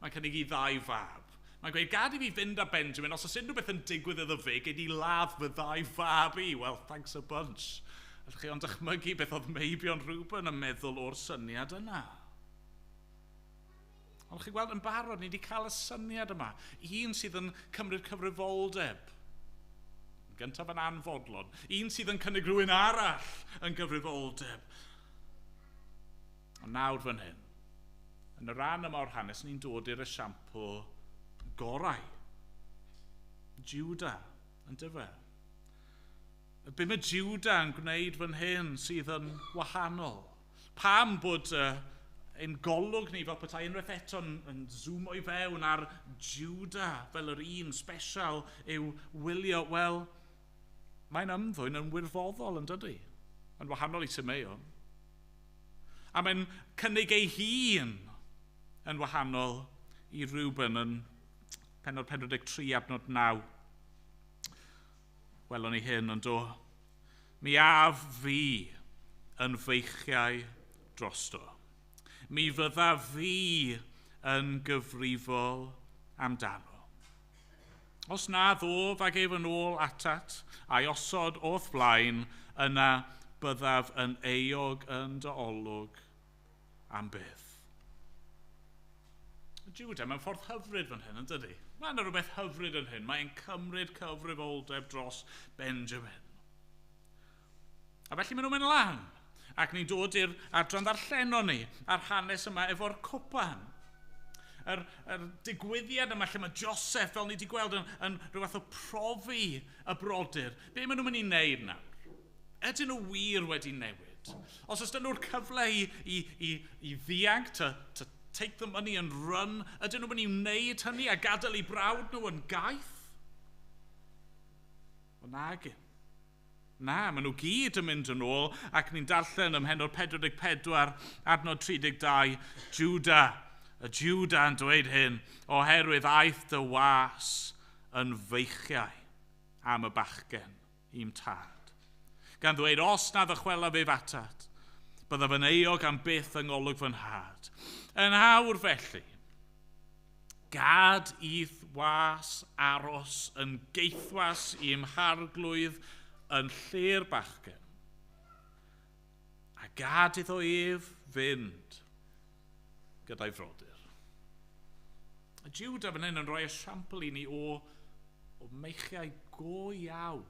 mae'n cynnig ei ddau fab. Mae'n gweud, gad i fi fynd â Benjamin, os oes unrhyw beth yn digwydd iddo fe, gei di ladd fy ddau fab i. Well, thanks a bunch. Allwch chi ond dychmygu beth oedd meibion Reuben yn meddwl o'r syniad yna. Ond chi'n gweld yn barod, ni wedi cael y syniad yma. Un sydd yn cymryd cyfrifoldeb. Yn gyntaf yn anfodlon. Un sydd yn cynnig rhywun arall yn gyfrifoldeb. Ond nawr fan hyn, yn y rhan yma o'r hanes, ni'n dod i'r esiampl gorau. Judah, yn dyfe. Be mae Judah yn gwneud fan hyn sydd yn wahanol? Pam bod ein golwg ni fel petai unwaith eto yn zoom o'i fewn ar Judah fel yr un special yw wylio? Wel, mae'n ymddwyn yn wirfoddol yn dydy, yn wahanol i Simeon. A mae'n cynnig ei hun yn wahanol i Reuben yn pennod 43 adnod 9. Welwn ni hyn yn do. Mi af fi yn feichiau drosto. Mi fydda fi yn gyfrifol amdano. Os na ddof ag ef yn ôl atat, a'i osod o'th flaen, yna byddaf yn euog yn dy olwg am byth. Judah, mae'n ffordd hyfryd fan hyn, yn dydy? Mae yna rhywbeth hyfryd yn hyn. Mae'n cymryd cyfrifoldeb dros Benjamin. A felly maen nhw'n mynd lan. Ac ni'n dod i'r adran ddarllenon ni a'r hanes yma efo'r cwpan. Yr digwyddiad yma lle mae Joseph, fel ni wedi gweld, yn rhyw fath o profi y brodyr. Be maen nhw'n mynd i wneud nawr? Ydyn nhw wir wedi newid? Os oes nhw'r cyfle i ddianc, to take the money and run, ydyn nhw'n mynd i wneud hynny a gadael eu brawd nhw yn gaeth? O nag. Na, maen nhw gyd yn mynd yn ôl ac ni'n darllen ym mhennod 44, adnod 32, Judah, y Judah yn dweud hyn, oherwydd aeth dy was yn feichiau am y bachgen i'm tad. Gan ddweud, os na ddychwelaf ef atat, byddaf yn euog am byth yng ngolwg fy nhad. Yn awr felly, gad i'th was aros yn geithwas i'm harglwydd yn lle'r bachgen, a gad iddo ef fynd gyda'i frodyr. A Judah fan hyn yn rhoi esiampl i ni o meichiau go iawn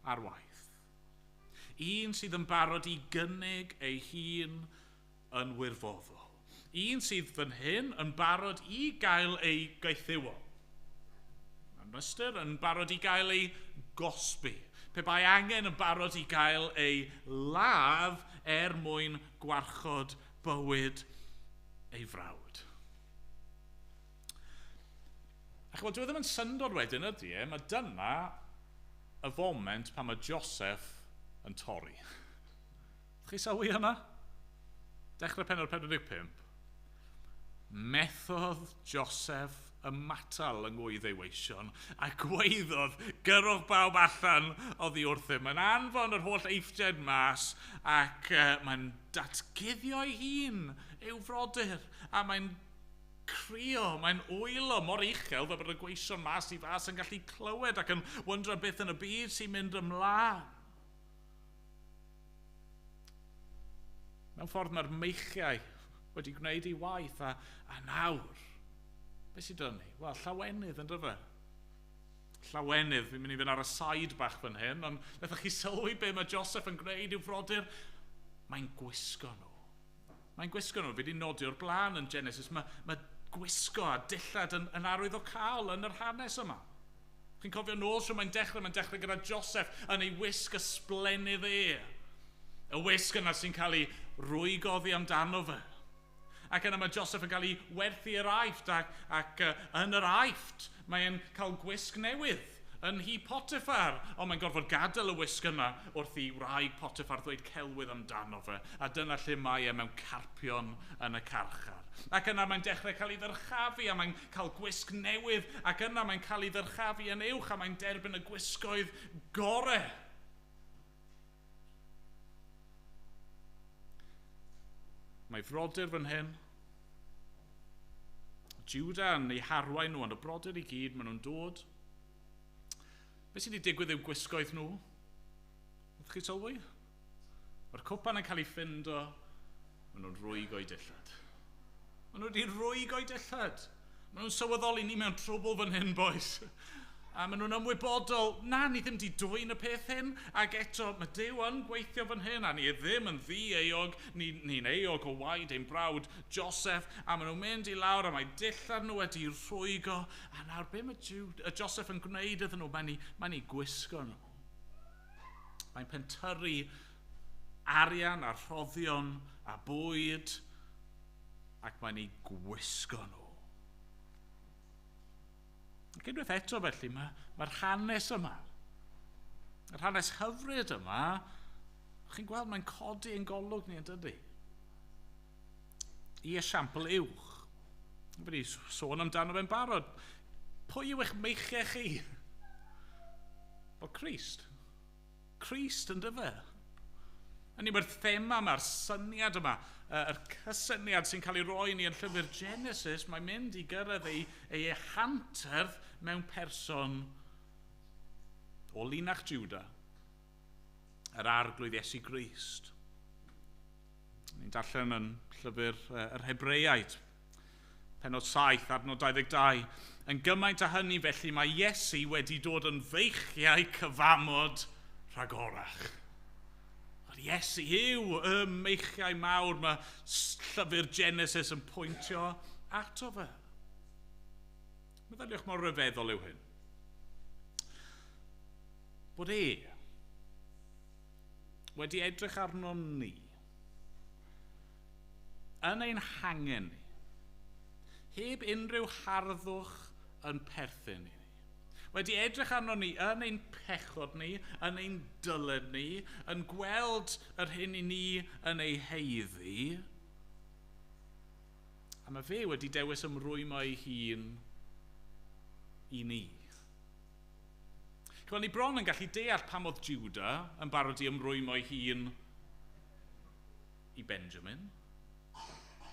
ar waith. Un sydd yn barod i gynnig ei hun yn wirfoddol. Un sydd fan hyn yn barod i gael ei gaethiwo. Yn ystyr yn barod i gael ei gosbi. Pe bai angen yn barod i gael ei ladd er mwyn gwarchod bywyd ei frawd. A chymod, dyw e ddim yn syndod wedyn ydy e, mae dyna y foment pan mae Joseph yn torri. Chi sylwi hynna? Dechrau pennod 45. Methodd Joseph ymatal yng ngwydd ei weision a gweiddodd gyrrwch bawb allan oddi wrthym. Mae'n anfon yr holl Eifftiaid mas ac mae'n datguddio ei hun i'w frodyr a mae'n crio, mae'n wylo mor uchel fel bod y gweision mas i fas yn gallu clywed ac yn wyndro beth yn y byd sy'n mynd ymlaen. Mewn ffordd mae'r meichiau wedi gwneud ei waith a nawr, beth sydd dyn ni? Wel, llawenydd yn dyfe. Llawenydd, fi'n mynd i fynd ar y side bach fan hyn, ond wnaethoch chi sylwi be mae Joseph yn gwneud i'w frodyr? Mae'n gwisgo nhw. Mae'n gwisgo nhw, fi wedi nodi o'r blaen yn Genesis, mae gwisgo a dillad yn arwyddocaol yn yr hanes yma. Chi'n cofio nôl trwy mae'n dechrau gyda Joseph yn ei wisg ysblennydd e. Y wisg yna sy'n cael ei rwygo oddi amdano fe. Ac yna mae Joseph yn cael ei werthu i'r Aifft ac yn yr Aifft mae'n cael gwisg newydd yn nhŷ Potiphar. Ond mae'n gorfod gadael y wisg yna wrth i wraig Potiphar ddweud celwydd amdano fe. A dyna lle mae e mewn carpion yn y carchar. Ac yna mae'n dechrau cael ei ddyrchafu a mae'n cael gwisg newydd. Ac yna mae'n cael ei ddyrchafu yn uwch a mae'n derbyn y gwisgoedd gorau. Mae frodyr fan hyn. Judah yn ei harwain nhw, ond y brodyr i gyd, maen nhw'n dod. Be sydd wedi digwydd i'w gwisgoedd nhw? Ydych chi sylwi? Mae'r cwpan yn cael ei ffindo, maen nhw'n rwyg o'i dillad. Maen nhw wedi rwyg o'i dillad. Maen nhw'n sylweddoli ni mewn trwbl fan hyn, boys. A maen nhw'n ymwybodol, na, ni ddim wedi dwyn y peth hyn, ac eto mae Duw yn gweithio fan hyn, a ni ddim yn ddi-euog, ni'n euog o waed ein brawd Joseph, a maen nhw'n mynd i lawr, a mae dillad nhw wedi rhwygo, a nawr be mae Joseph yn gwneud iddyn nhw? Mae'n ei gwisgo nhw. Mae'n pentyrru arian a rhoddion a bwyd, ac mae'n ei gwisgo nhw. Ac unwaith eto felly, mae'r hanes yma, yr hanes hyfryd yma, chi'n gweld mae'n codi yn golwg ni yn dydy. I esiampl uwch. Fi wedi sôn amdano fe'n barod. Pwy yw eich meichiau chi? Wel, Crist. Crist yn dyfe. Hynny, mae'r thema yma'r syniad yma, yr cysyniad sy'n cael ei roi ni yn llyfr Genesis, mae'n mynd i gyrraedd ei hanterth mewn person o linach Judah, yr arglwydd Iesu Grist. Ni'n darllen yn llyfr yr Hebreaid, pennod 7, adnod 22. Yn gymaint â hynny felly mae Iesu wedi dod yn feichiau cyfamod rhagorach. Iesu yw y meichiau mawr mae llyfr Genesis yn pwyntio ato fe. Meddyliwch mor ryfeddol yw hyn. Bod e wedi edrych arno ni yn ein hangen ni, heb unrhyw harddwch yn perthyn i ni. Wedi edrych arno ni yn ein pechod ni, yn ein dyled ni, yn gweld yr hyn i ni yn ei heiddi. A mae fe wedi dewis ymrwymo ei hun i ni. Chymod, ni bron yn gallu deall pam oedd Judah yn barod i ymrwymo ei hun i Benjamin.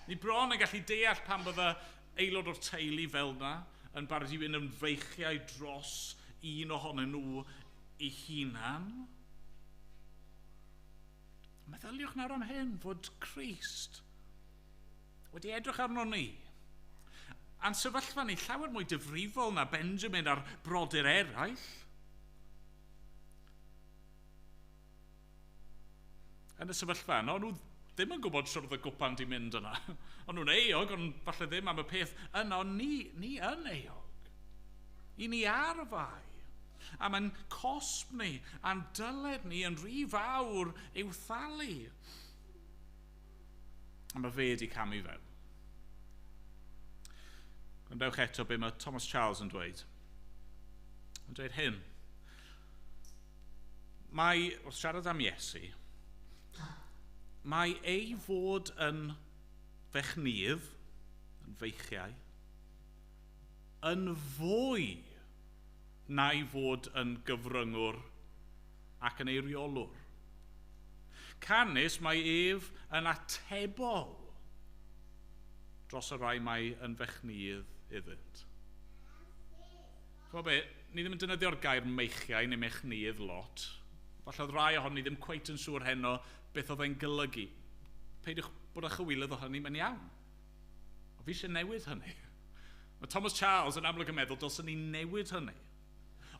Ni bron yn gallu deall pam bydde aelod o'r teulu fel yna yn barod i fynd yn feichiau dros un ohonyn nhw ei hunan. Meddyliwch nawr am hyn, fod Crist wedi edrych arno ni. A'n sefyllfa ni llawer mwy difrifol na Benjamin a'r brodyr eraill. Yn y sefyllfa yno, nhw ddim yn gwybod sut oedd y gwpan di mynd yna. O'n nhw'n euog, ond falle ddim am y peth yno, ni yn euog. I ni ar fai. A mae'n cosb ni a'n dyled ni yn rhy fawr i'w thalu. A mae fe wedi camu fewn. Gwrandewch eto be mae Thomas Charles yn dweud. Yn dweud hyn. Mae, wrth siarad am Iesu, mae ei fod yn fechnydd, yn feichiau, yn fwy na'i fod yn gyfryngwr ac yn eiriolwr. Canys mae ef yn atebol dros y rhai mae yn fechnydd iddynt. Ch'mod be, ni ddim yn defnyddio'r gair meichiau neu mechnydd lot. Falle oedd rai ohon ni ddim cweit yn siŵr heno beth oedd e'n golygu. Peidiwch bod â chywilydd o hynny, mae'n iawn. Ond fi eisiau newid hynny. Mae Thomas Charles yn amlwg yn meddwl dylswn ni newid hynny.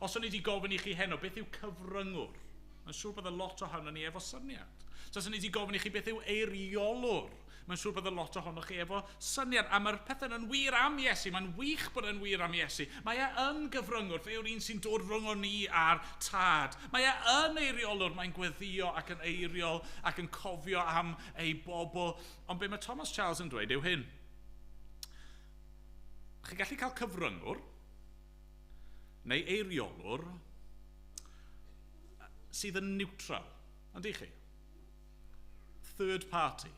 Os o'n i wedi gofyn i chi heno, beth yw cyfryngwr? Mae'n siŵr bod y lot ohono ni efo syniad. So, os o'n i wedi gofyn i chi beth yw eiriolwr? Mae'n siŵr bod y lot ohonoch chi efo syniad. A mae'r pethau yn wir am Iesu. Mae'n wych bod e'n wir am Iesu. Mae e yn gyfryngwr. Fe yw'r un sy'n dod rhwng o ni a'r tad. Mae e yn eiriolwr. Mae'n gweddio ac yn eiriol ac yn cofio am ei bobl. Ond be mae Thomas Charles yn dweud yw hyn. Chi'n gallu cael cyfryngwr neu eiriolwr sydd yn neutral, yndych chi? Third party.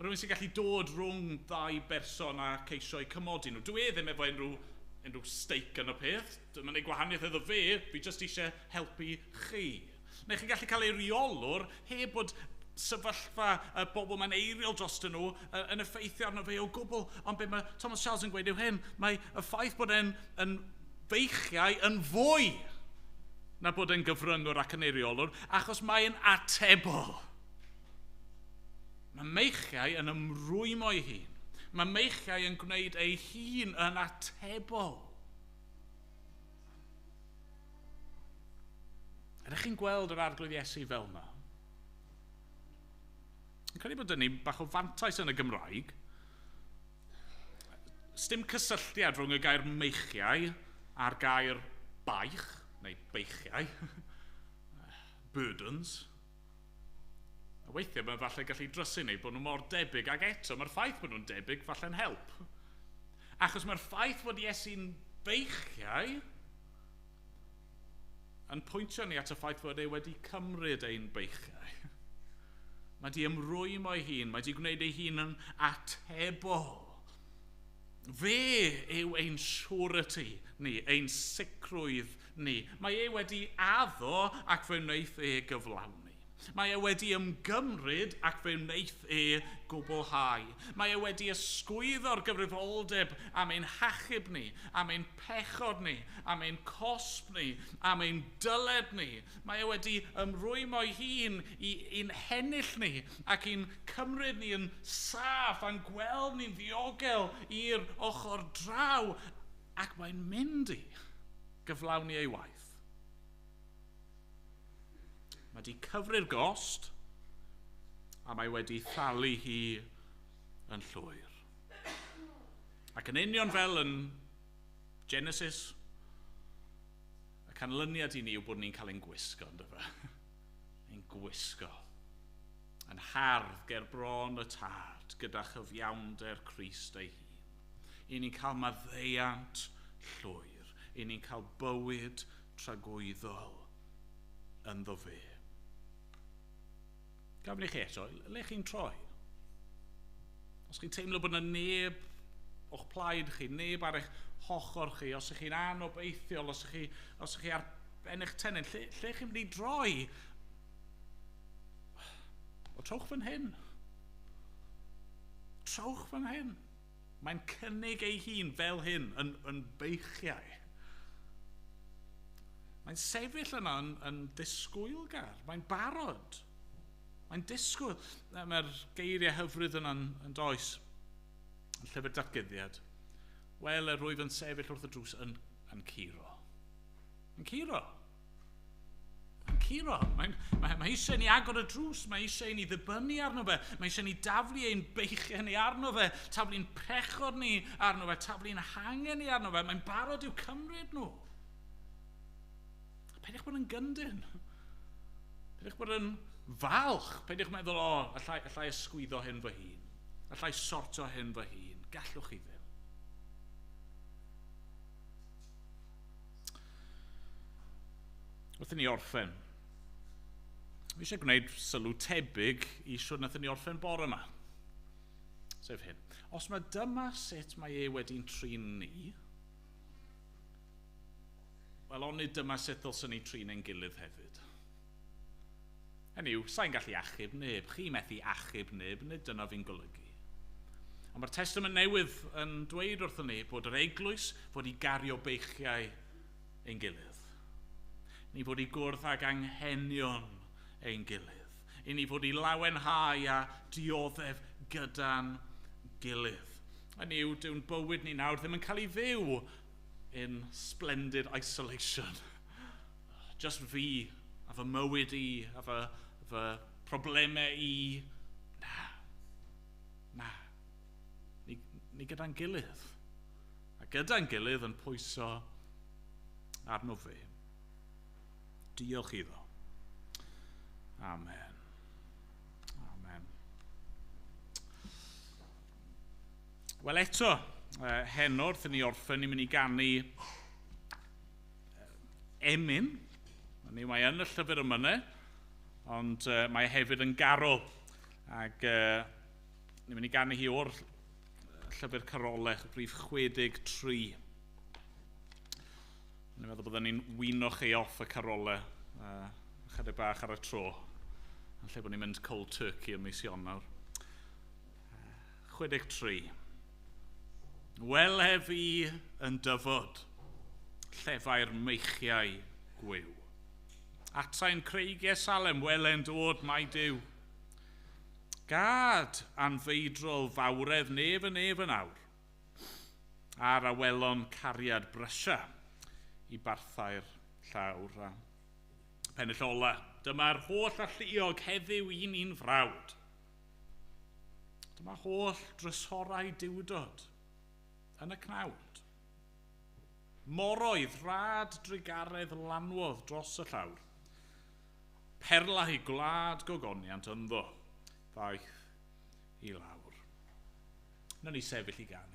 Rhywun sy'n gallu dod rhwng ddau berson a ceisio eu cymodi nhw. Dwi e ddim efo unrhyw stake yn y peth. Dwi'n mynd i gwahaniaeth iddo fe, fi jyst eisiau helpu chi. Neu chi'n gallu cael eiriolwr heb bod sefyllfa y bobl mae'n eiriol dros nhw yn effeithio arno fe o gwbl. Ond be mae Thomas Charles yn gweud yw hyn, mae y ffaith bod e'n yn feichiau yn fwy na bod e'n gyfryngwr ac yn eiriolwr, achos mae'n atebol. Mae meichiau yn ymrwymo ei hun. Mae meichiau yn gwneud ei hun yn atebol. Ydych chi'n gweld yr Arglwydd Iesu fel yma? Yn credu bod ni bach o fantais yn y Gymraeg. Sdim cysylltiad rhwng y gair meichiau a'r gair baich, neu beichiau, burdens. A weithiau mae falle gallu drysu ni bod nhw mor debyg, ac eto mae'r ffaith bod nhw'n debyg falle'n help. Achos mae'r ffaith bod Iesu'n beichiau yn pwyntio ni at y ffaith fod e wedi cymryd ein beichiau. Mae di ymrwymo ei hun, mae di gwneud ei hun yn atebol. Fe yw ein surety ni, ein sicrwydd ni. Mae e wedi addo ac fe wnaeth e gyflawni. Mae e wedi ymgymryd ac fe wnaeth e gwblhau. Mae e wedi ysgwyddo'r gyfrifoldeb am ein hachub ni, am ein pechod ni, am ein cosb ni, am ein dyled ni. Mae e wedi ymrwymo ei hun i'n hennill ni ac i'n cymryd ni yn saff a'n gweld ni'n ddiogel i'r ochr draw, ac mae'n mynd i gyflawni ei waith. Mae wedi cyfri'r gost a mae wedi thalu hi yn llwyr. Ac yn union fel yn Genesis, y canlyniad i ni yw bod ni'n cael ein gwisgo, ynddo fe? Ein gwisgo. Yn hardd ger bron y tad gyda chyfiawnder Crist ei hun. I ni'n cael maddeuant llwyr. I ni'n cael bywyd tragwyddol ynddo fe. Gafon i chi eto, le chi'n troi? Os chi'n teimlo bod yna neb o'ch plaid chi, neb ar eich hochr chi, os ych chi'n anobeithiol, os ych chi ar ben eich tennyn, lle chi'n mynd i droi? O, trowch fan hyn. Trowch fan hyn. Mae'n cynnig ei hun fel hyn, yn beichiau. Mae'n sefyll yna yn disgwylgar, mae'n barod. Mae'n disgwyl. Mae'r geiriau hyfryd yna'n yn does, yn llyfr datguddiad. Wel, yr rwyf yn sefyll wrth y drws yn curo. Yn curo. Yn curo. Mae eisiau ni agor y drws, mae eisiau ni ddibynnu arno fe, mae eisiau ni daflu ein beichiau ni arno fe, taflu'n pechod ni arno fe, taflu'n hangen ni arno fe. Mae'n barod i'w cymryd nhw. Peidiwch bod yn gyndyn. Peidiwch bod yn falch. Peidiwch meddwl, o, allai ysgwyddo hyn fy hun. Allai sorto hyn fy hun. Gallwch chi ddim. Wrth i ni orffen, fi eisiau gwneud sylw tebyg i siwr wnaethon ni orffen bore yma. Sef hyn. Os mae dyma sut mae e wedi'n trin ni, wel, onid dyma sut ddylswn ni trin ein gilydd hefyd. Hynny yw, sa'n gallu achub neb, chi methu achub neb, nid dyna fi'n golygu. Ond mae'r Testament Newydd yn dweud wrthon ni bod yr eglwys fod i gario beichiau ein gilydd. Ni fod i gwrdd ag anghenion ein gilydd. I ni fod i lawenhau a dioddef gyda'n gilydd. Hynny yw, dyw'n bywyd ni nawr ddim yn cael ei fyw in splendid isolation. Just fi a fy mywyd i a fy problemau i. Na. Ni gyda'n gilydd. A gyda'n gilydd yn pwyso arno fe. Diolch iddo. Amen. Amen. Wel eto, heno wrth i ni orffen, ni'n mynd i ganu emyn. Mae yn y llyfr emynau, ond mae hefyd yn garol. Ac ni'n mynd i ganu hi o'r llyfr carolau, rhif 63. Ni'n meddwl byddwn ni'n wino chi off y carolau chydig bach ar y tro, yn lle bod ni'n mynd cold turkey ym mis Ionawr. 63. Wele fi yn dyfod, llefau'r meichiau gwiw. Atai'n creigiau Salem, wele'n dod mai Duw. Gad anfeidrol fawredd nef yn nef yn awr, a'r awelon cariad brysia i barthau'r llawr. A pennill ola, dyma'r holl alluog heddiw i ni'n frawd. Dyma holl drysorau diwdod yn y cnawd. Moroedd rhad drugaredd lanwodd dros y llawr. Perlau gwlad gogoniant ynddo ddaeth i lawr. Nawn ni sefyll i ganu.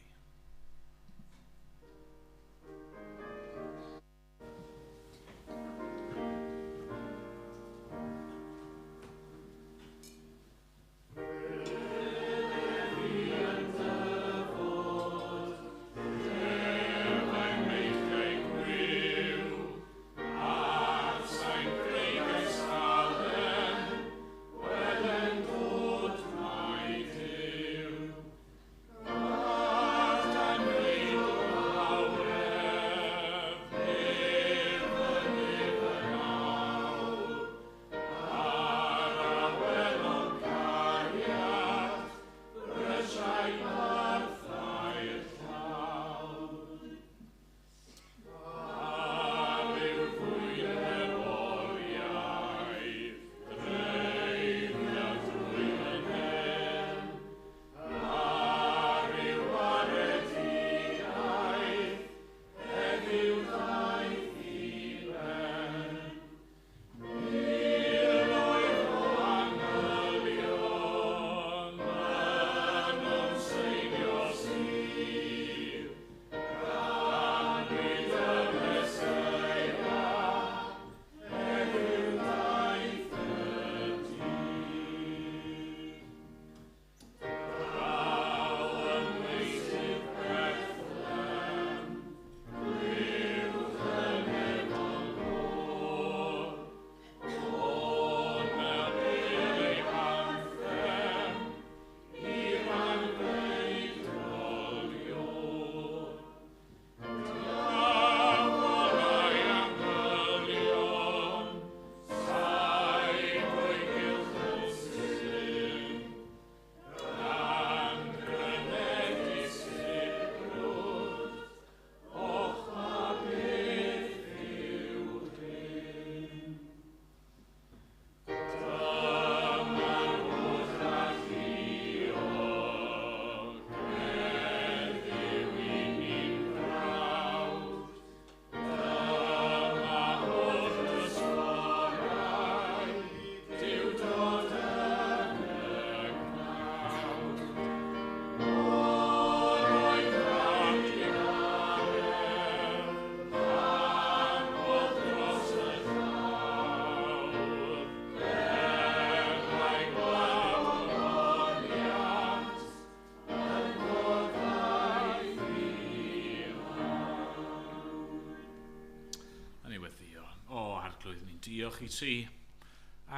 Diolch i ti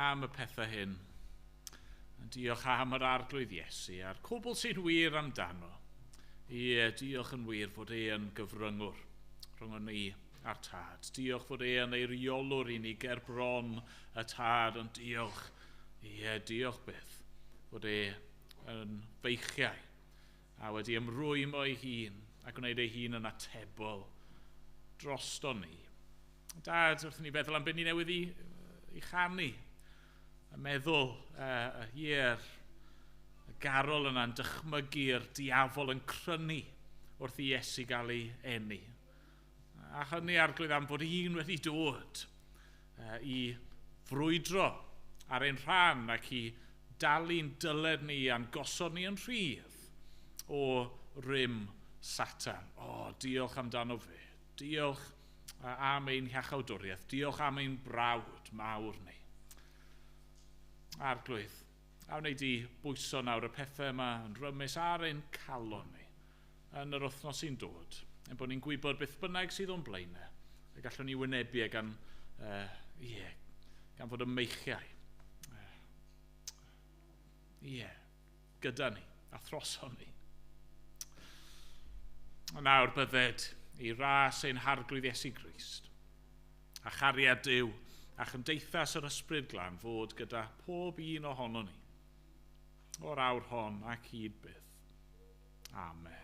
am y pethau hyn. Diolch am yr Arglwydd Iesu a'r cwbl sy'n wir amdano. Ie, diolch yn wir fod e yn gyfryngwr rhwng ni a'r Tad. Diolch fod e yn eiriolwr i ni ger bron y Tad, ond diolch, ie, diolch byth fod e yn feichiau a wedi ymrwymo ei hun a gwneud ei hun yn atebol drosto ni. Dad, wrth i ni feddwl am beth ni newydd i chanu, a meddwl, ie'r y garol yna'n dychmygu'r diafol yn crynu wrth i Iesu gael ei eni. A hynny, Arglwydd, am fod un wedi dod i frwydro ar ein rhan ac i dalu'n dyled ni a'n gosod ni yn rhydd o rym Satan. O, diolch amdano fe. Diolch am ein hiachawdwriaeth. Diolch am ein brawd mawr ni. Arglwydd, a wnei di bwyso nawr y pethau yma yn rymus ar ein calon ni yn yr wythnos sy'n dod, ein bod ni'n gwybod beth bynnag sydd o'n blaenau, y gallwn ni wynebu e gan, gan fod y meichiau gyda ni a throson ni. A nawr bydded i ras ein Harglwydd Iesu Grist, a chariad Duw a chymdeithas yr Ysbryd Glân fod gyda pob un ohono ni, o'r awr hon ac hyd byth. Amen.